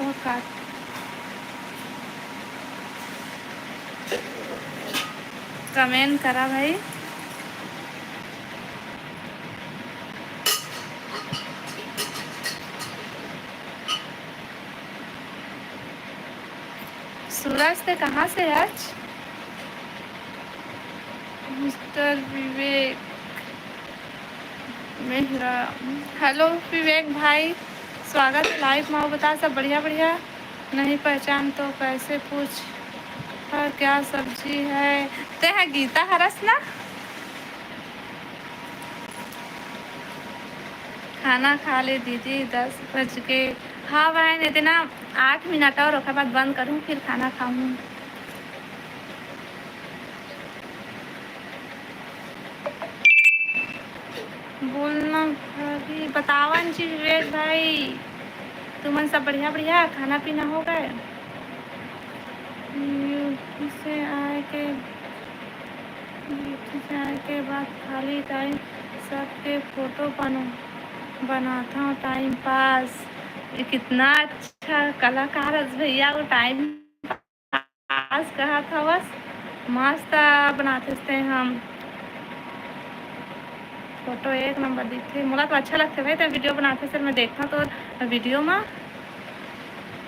ओ का comment करा भाई। सूरज, ते कहाँ से आज? मिस्टर विवेक मेहरा। हेलो विवेक भाई, स्वागत है live में। बता, सब बढ़िया? बढ़िया। नहीं पहचान तो कैसे पूछ, और क्या सब्जी है? ते है गीता हरस ना? खाना खा ले दीदी, दस बज के। हाँ बहन, इतना आठ मिनट और, ओकर बाद बंद करूँ, फिर खाना खाऊँ। बोलना भाभी, बतावन जी विवेक भाई, तुमन सब बढ़िया? बढ़िया खाना पीना हो गए? यूपी से आए के, यूपी से आए के बाद खाली time सबके फोटो बनो, बनाता हूँ time pass। ये कितना अच्छा कलाकार है भैया, वो time पास कहत हवस, मस्त बनाथस ते हम। फोटो एक नंबर दिखथे, मोला तो अच्छा लगथे भाई, ते वीडियो बनाथे सर, मैं देखथंव तोर वीडियो मा।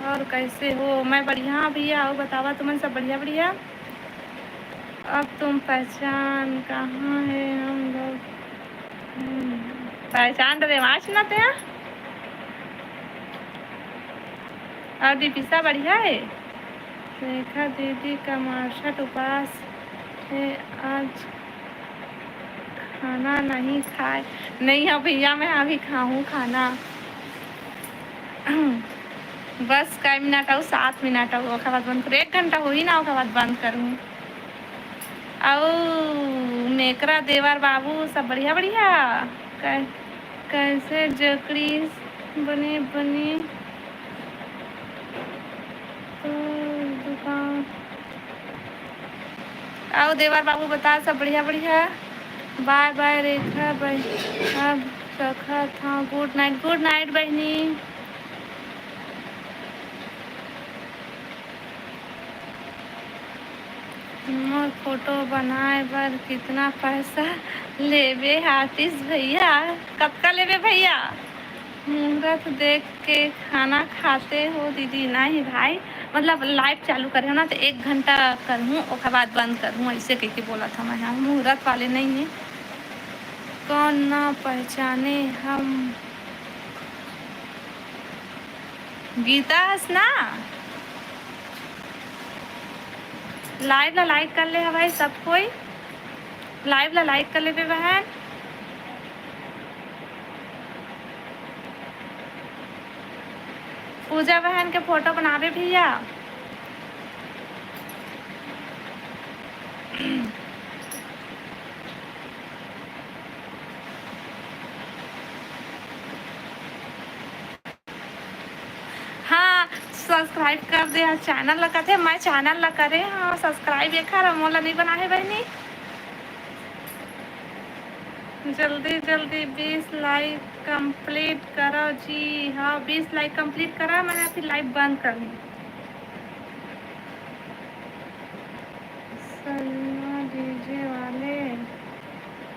और कैसे हो? मैं बढ़िया भैया, अउ बतावा तुमन सब बढ़िया? बढ़िया। अब तुम पहचान कहाँ है हम लोग? हम्म, पहचान डरे माच ना ते। और दीपिसा बढ़िया है? रेखा दीदी का मार्शट उपास है आज, खाना नहीं खाए। नहीं है भैया, मैं अभी खाऊँ खाना। बस कई मिनट अउ, सात मिनट अउ, ओकर बाद बंद करूँ। एक घंटा होही ना, ओकर बाद बंद करूँ। अउ मेकरा देवर बाबू सब बढ़िया? बढ़िया। कै-, कैसे जकड़ी बने बने तो दुकान। अउ देवर बाबू बता, सब बढ़िया? बढ़िया। Bye bye रेखा बहन, अब रखत हँव। Good night, good night बहिनी। मोर फोटो बनाए बर कितना पैसा लेबे आतिश भैया? कतका लेबे भैया? मुहूर्त देख के खाना खाते हो दीदी? नहीं भाई, मतलब live चालू करे हो ना, तो एक घंटा करहूँ, ओकर बाद बंद करहूँ, ऐसे कह के बोला था मैं। हाँ, मुहूर्त वाले नहीं है। कौन ना पहचाने हम? गीता हस ना? Live ला like कर ले हवय सब कोई, live ला like कर लेबे बहन। पूजा बहन के फोटो बनाबे भैया। subscribe कर दे, channel ला कथे, मैं channel ला करे, हाँ, subscribe एखर मोला नहीं बना है बहनी। जल्दी जल्दी बीस like complete करो जी। हाँ, बीस like complete करा, मैं फिर live बंद कर ली। सलमा डीजे वाले।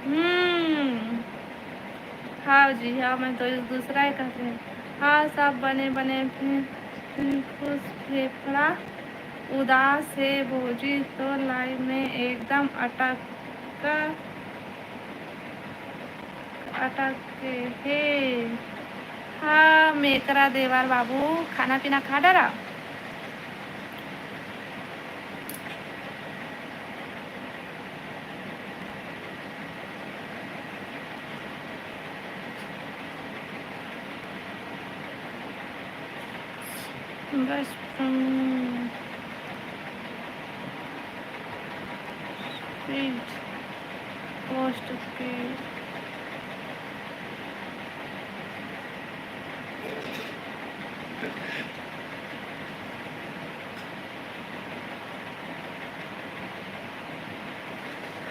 हम्म। हाँ जी, हाँ, मैं तो एक दूसरा ही कहते हैं। हाँ, सब बने बने फिर, फिर खुश फेफड़ा उदास है भौजी, तो live में एकदम अटक का अटक के हे। हाँ, मेकरा देवर बाबू, खाना पीना खा डरा? बस, हम्म, स्पीड, पोस्ट स्पीड।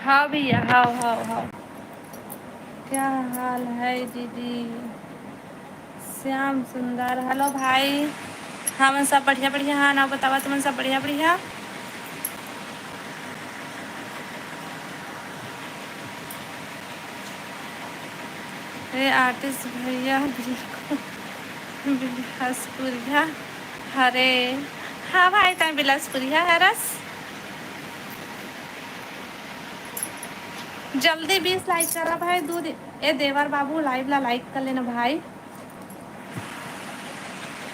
हाँ भैया, हाँ, हाँ, हाँ। क्या हाल है दीदी? श्याम सुंदर, hello भाई। हमन सब बढ़िया बढ़िया हाँ ना, बतावा तुमन सब बढ़िया बढ़िया? अरे artist भैया बिल्कुल बिलासपुरिया हरे। हाँ भाई, तैं बिलासपुरिया हरस। जल्दी बीस like करा भाई, दू दिन। ए देवर बाबू, live ला like कर लेना भाई।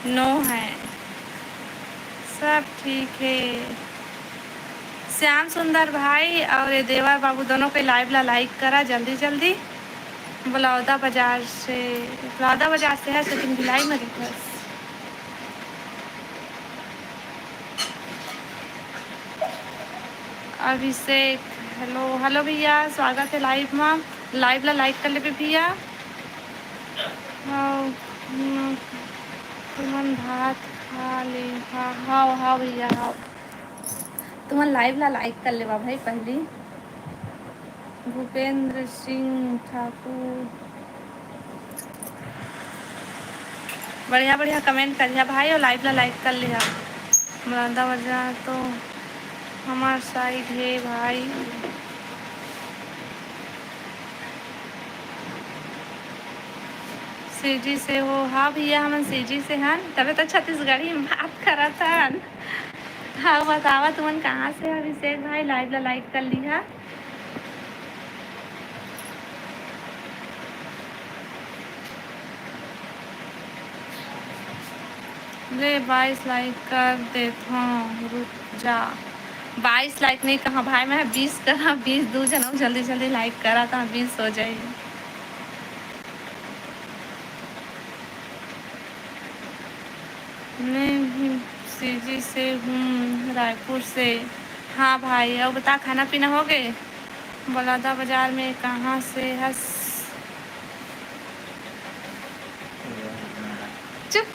नो है, सब ठीक है। श्याम सुंदर भाई और ये देवर बाबू दोनों के live ला like करा जल्दी जल्दी। बलौदा बाजार से, बलौदा बाजार से है, लेकिन भिलाई में रहता है। अभिषेक, hello, hello भैया, स्वागत है live में। Live ला like कर लेबे भैया। हाँ, हम्म, तुमन भात खा ले? हाँ, हाँ, हाँ भैया, हाँ। तुमन live ला like कर लेवा भाई पहली। भूपेंद्र सिंह ठाकुर, बढ़िया बढ़िया comment करिया भाई, और live ला like कर लिया। मुरादाबाद जा तो हमार side है भाई। सीजी से हो? हाँ भैया, हमन सीजी से हन, तबे तो छत्तीसगढ़ी में बात करत हन। हाँ, बतावा तुमन कहाँ से हो अभिषेक भाई? Live ला like कर लिहा। ले बाईस like कर देथों, रुक जा। बाईस like नहीं कहा भाई, मैं बीस करा, बीस दू जनम जल्दी जल्दी like करा तो बीस हो जाए। मैं भी सीजी से हूँ, रायपुर से। हाँ भाई, और बता, खाना पीना हो गए? बलौदा बाजार में कहाँ से हस? चुप।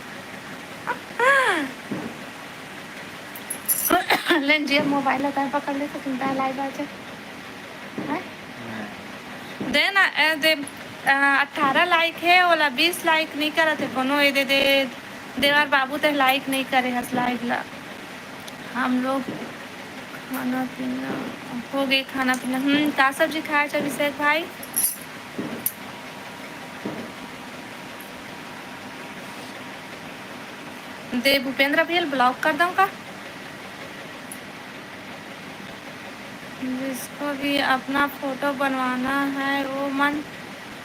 लेन जी, मोबाइल होता है, पकड़ ले तो सुनता है, live आ जाए। हैं? दे ना, ए, दे, अ, अठारह like है, ओला बीस like नहीं करत है कोनो, ए दे, दे, देवर बाबू ते like नहीं करे हस live ला। हम लोग खाना पीना हो गए, खाना पीना, हम्म, का सब्जी खाए छ अभिषेक भाई? दे भूपेंद्र भैया block कर दूं का? जिसको भी अपना फोटो बनवाना है, वो मन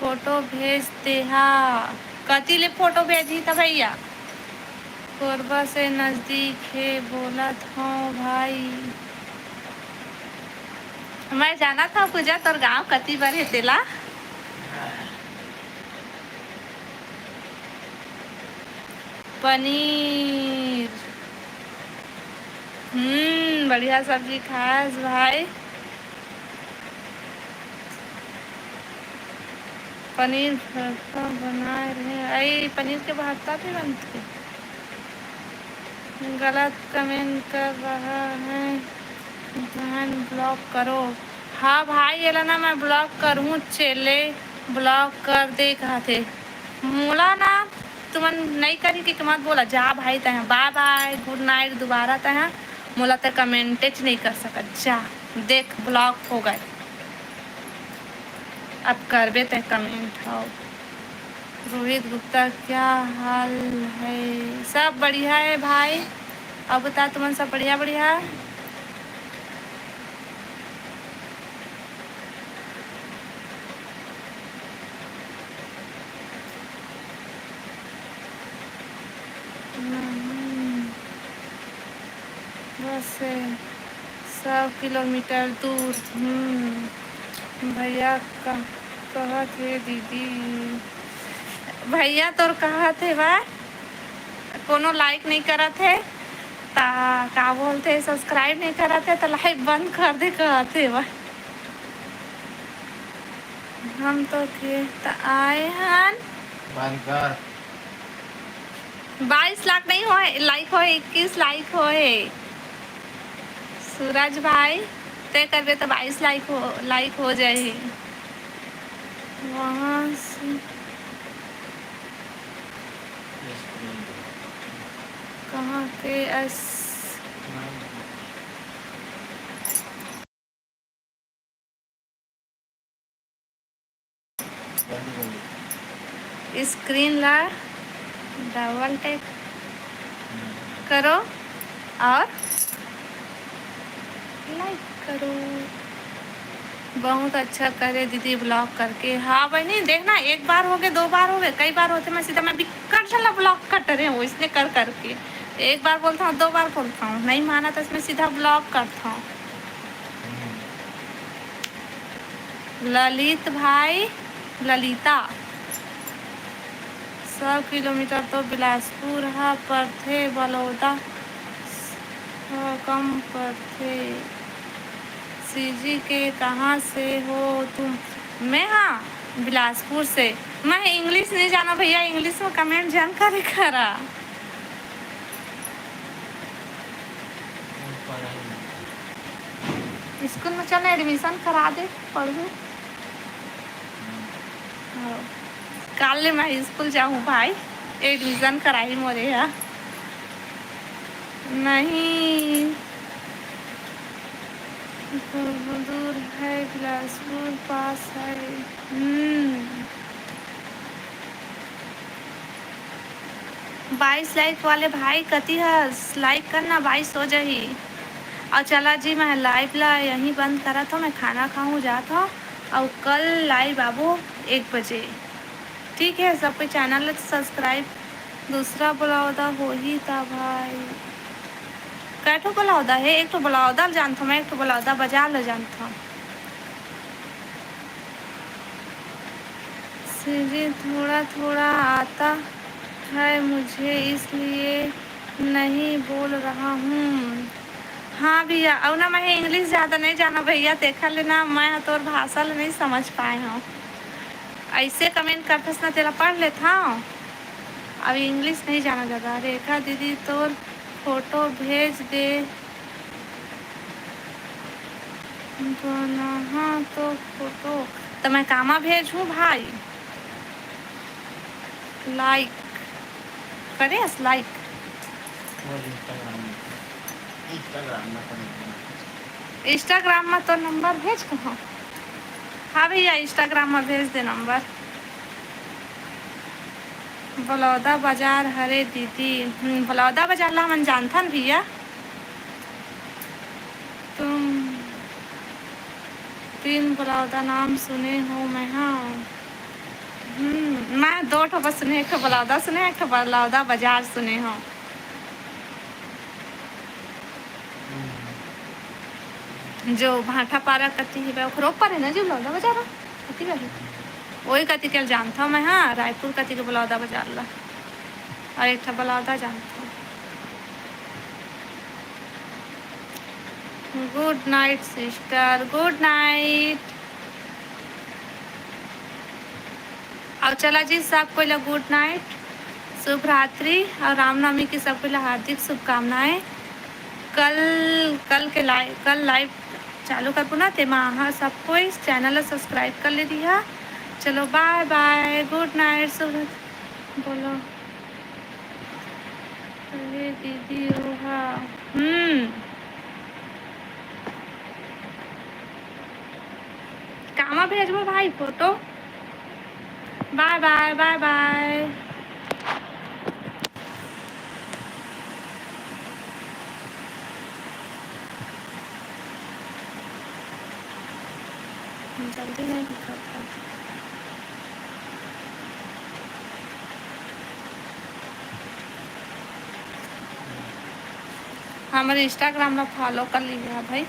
फोटो भेज देहा। कति ले फोटो भेजी था भैया? कोरबा से नजदीक है, बोलत हूँ भाई। मैं जाना था पूजा, तोर गांव कति बर है तेला। पनीर। हम्म, बढ़िया सब्जी खास भाई। पनीर भरता बनाए रहे। आई पनीर के भरता भी बनते। गलत कमेंट कर रहा है, बहन ब्लॉक करो। हाँ भाई, एला ना मैं ब्लॉक करहूँ, चेले ब्लॉक कर दे कहथे। मोला ना तुमन नई करी के मत बोला, जा भाई तैं, बाय बाय, गुड नाइट, दोबारा तैं मोला तैं कमेंटेच नई कर सकत, जा देख ब्लॉक हो गए, अब करबे तैं कमेंट। हव रोहित गुप्ता, क्या हाल है? सब बढ़िया है भाई, अब बता तुमन सब बढ़िया बढ़िया? नहीं, बस सौ किलोमीटर दूर। हम्म, भैया कह-, कहत हे दीदी, भैया तोर कहत हे वा, कोनो लाइक नहीं करत हे, ता का बोलथे, सब्सक्राइब नहीं करत हे, त लाइव बंद कर दे कहत हे वा। हम तो थे त आए हन। बंद कर। बाईस लाख नहीं होए, लाइक होए, इक्कीस लाइक होए। सूरज भाई, तय करबे त बाईस लाइक हो, लाइक हो जाही। वहाँ से कहाँ के अस-, स्क्रीन ला डबल टैप करो और लाइक करो। बहुत अच्छा करे दीदी ब्लॉक करके। हाँ बहनी, देखना, एक बार हो गए, दो बार हो गए, कई बार होते, मैं सीधा, मैं बिक्कट झन ला ब्लॉक कर डरे हूँ इसने कर करके। एक बार बोलता हूँ, दो बार बोलता हूँ, नहीं माना तो इसमें सीधा ब्लॉक करता हूँ। ललित भाई, ललिता, सौ किलोमीटर तो बिलासपुर ह परथे, बलौदा ह कम परथे। सीजी के कहाँ से हो तुम? मैं, हाँ, बिलासपुर से। मैं इंग्लिश नहीं जाना भैया, इंग्लिश में कमेंट जान करे करा। स्कूल में चल ना, एडमिशन करा दे, पढ़बू। हाँ। काल ले मैं स्कूल जाहूँ भाई, एडमिशन कराही मोरे हा। नहीं, दूर है, बिलासपुर पास है। हम्म। बाईस लाइक वाले भाई कति हस, लाइक करना, बाईस हो जाही। और चला जी, मैं लाइव ला यहीं बंद करत हूँ, मैं खाना खाऊँ, जात हूँ, और कल लाइव आबो एक बजे। ठीक है, सबके चैनल ला सब्सक्राइब। दूसरा बलौदा होही ता भाई, कै ठो बलौदा है? एक ठो बलौदा ल जानत हूँ मैं, एक ठो बलौदा बाजार ल जानत हूँ। सीजी थोड़ा थोड़ा आता है मुझे, इसलिए नहीं बोल रहा हूँ। हाँ भैया, अउ ना मैं इंग्लिश ज़्यादा नहीं जाना भैया, तेखर ले ना मैं तोर भाषा ल नहीं समझ पाए हूँ। ऐसे कमेंट करथस ना, तेला पढ़ लेत हूँ। अब इंग्लिश नहीं जाना ज़्यादा। रेखा दीदी तोर फोटो भेज दे, बनाहा तो फोटो। तो मैं कामा भेजूँ भाई? लाइक करे हस, लाइक। वो Instagram में, Instagram में तो नहीं है। Instagram में तो नंबर भेज कहाँ? हाँ भैया, Instagram में भेज दे नंबर। बलौदा बाजार हरे दीदी। हम्म, बलौदा बाजार ला हमन जानथन भैया। तुम तीन बलौदा नाम सुने हो मैं? हाँ। हम्म, मैं दो ठो बस सुने, एक ठो बलौदा सुने, एक ठो बलौदा बाजार सुने हो। जो भाटापारा कति हे, ओखरो ऊपर है ना जो बलौदा बाजार, कति का है? वही कति के जानता हूँ मैं, हाँ, रायपुर कति के बलौदा बाजार ला, और एक ठो बलौदा जानता हूँ। Good night sister, good night। अउ चला जी, सब कोई ला गुड नाइट। शुभ रात्रि और रामनवमी की सबको ला हार्दिक शुभकामनाएं। कल, कल के लाइव, कल लाइव चालू करबो ना, तेमा आहा सब कोई चैनल ला सब्सक्राइब कर ले दिहा। चलो, बाय बाय, गुड नाइट, शुभ, बोलो। अरे दीदी, ओहा, हम्म, कामा भेजबो भाई फोटो? बाय बाय, बाय बाय। जल्दी नहीं दिखत हे। हमर Instagram ला follow कर लिहा भाई।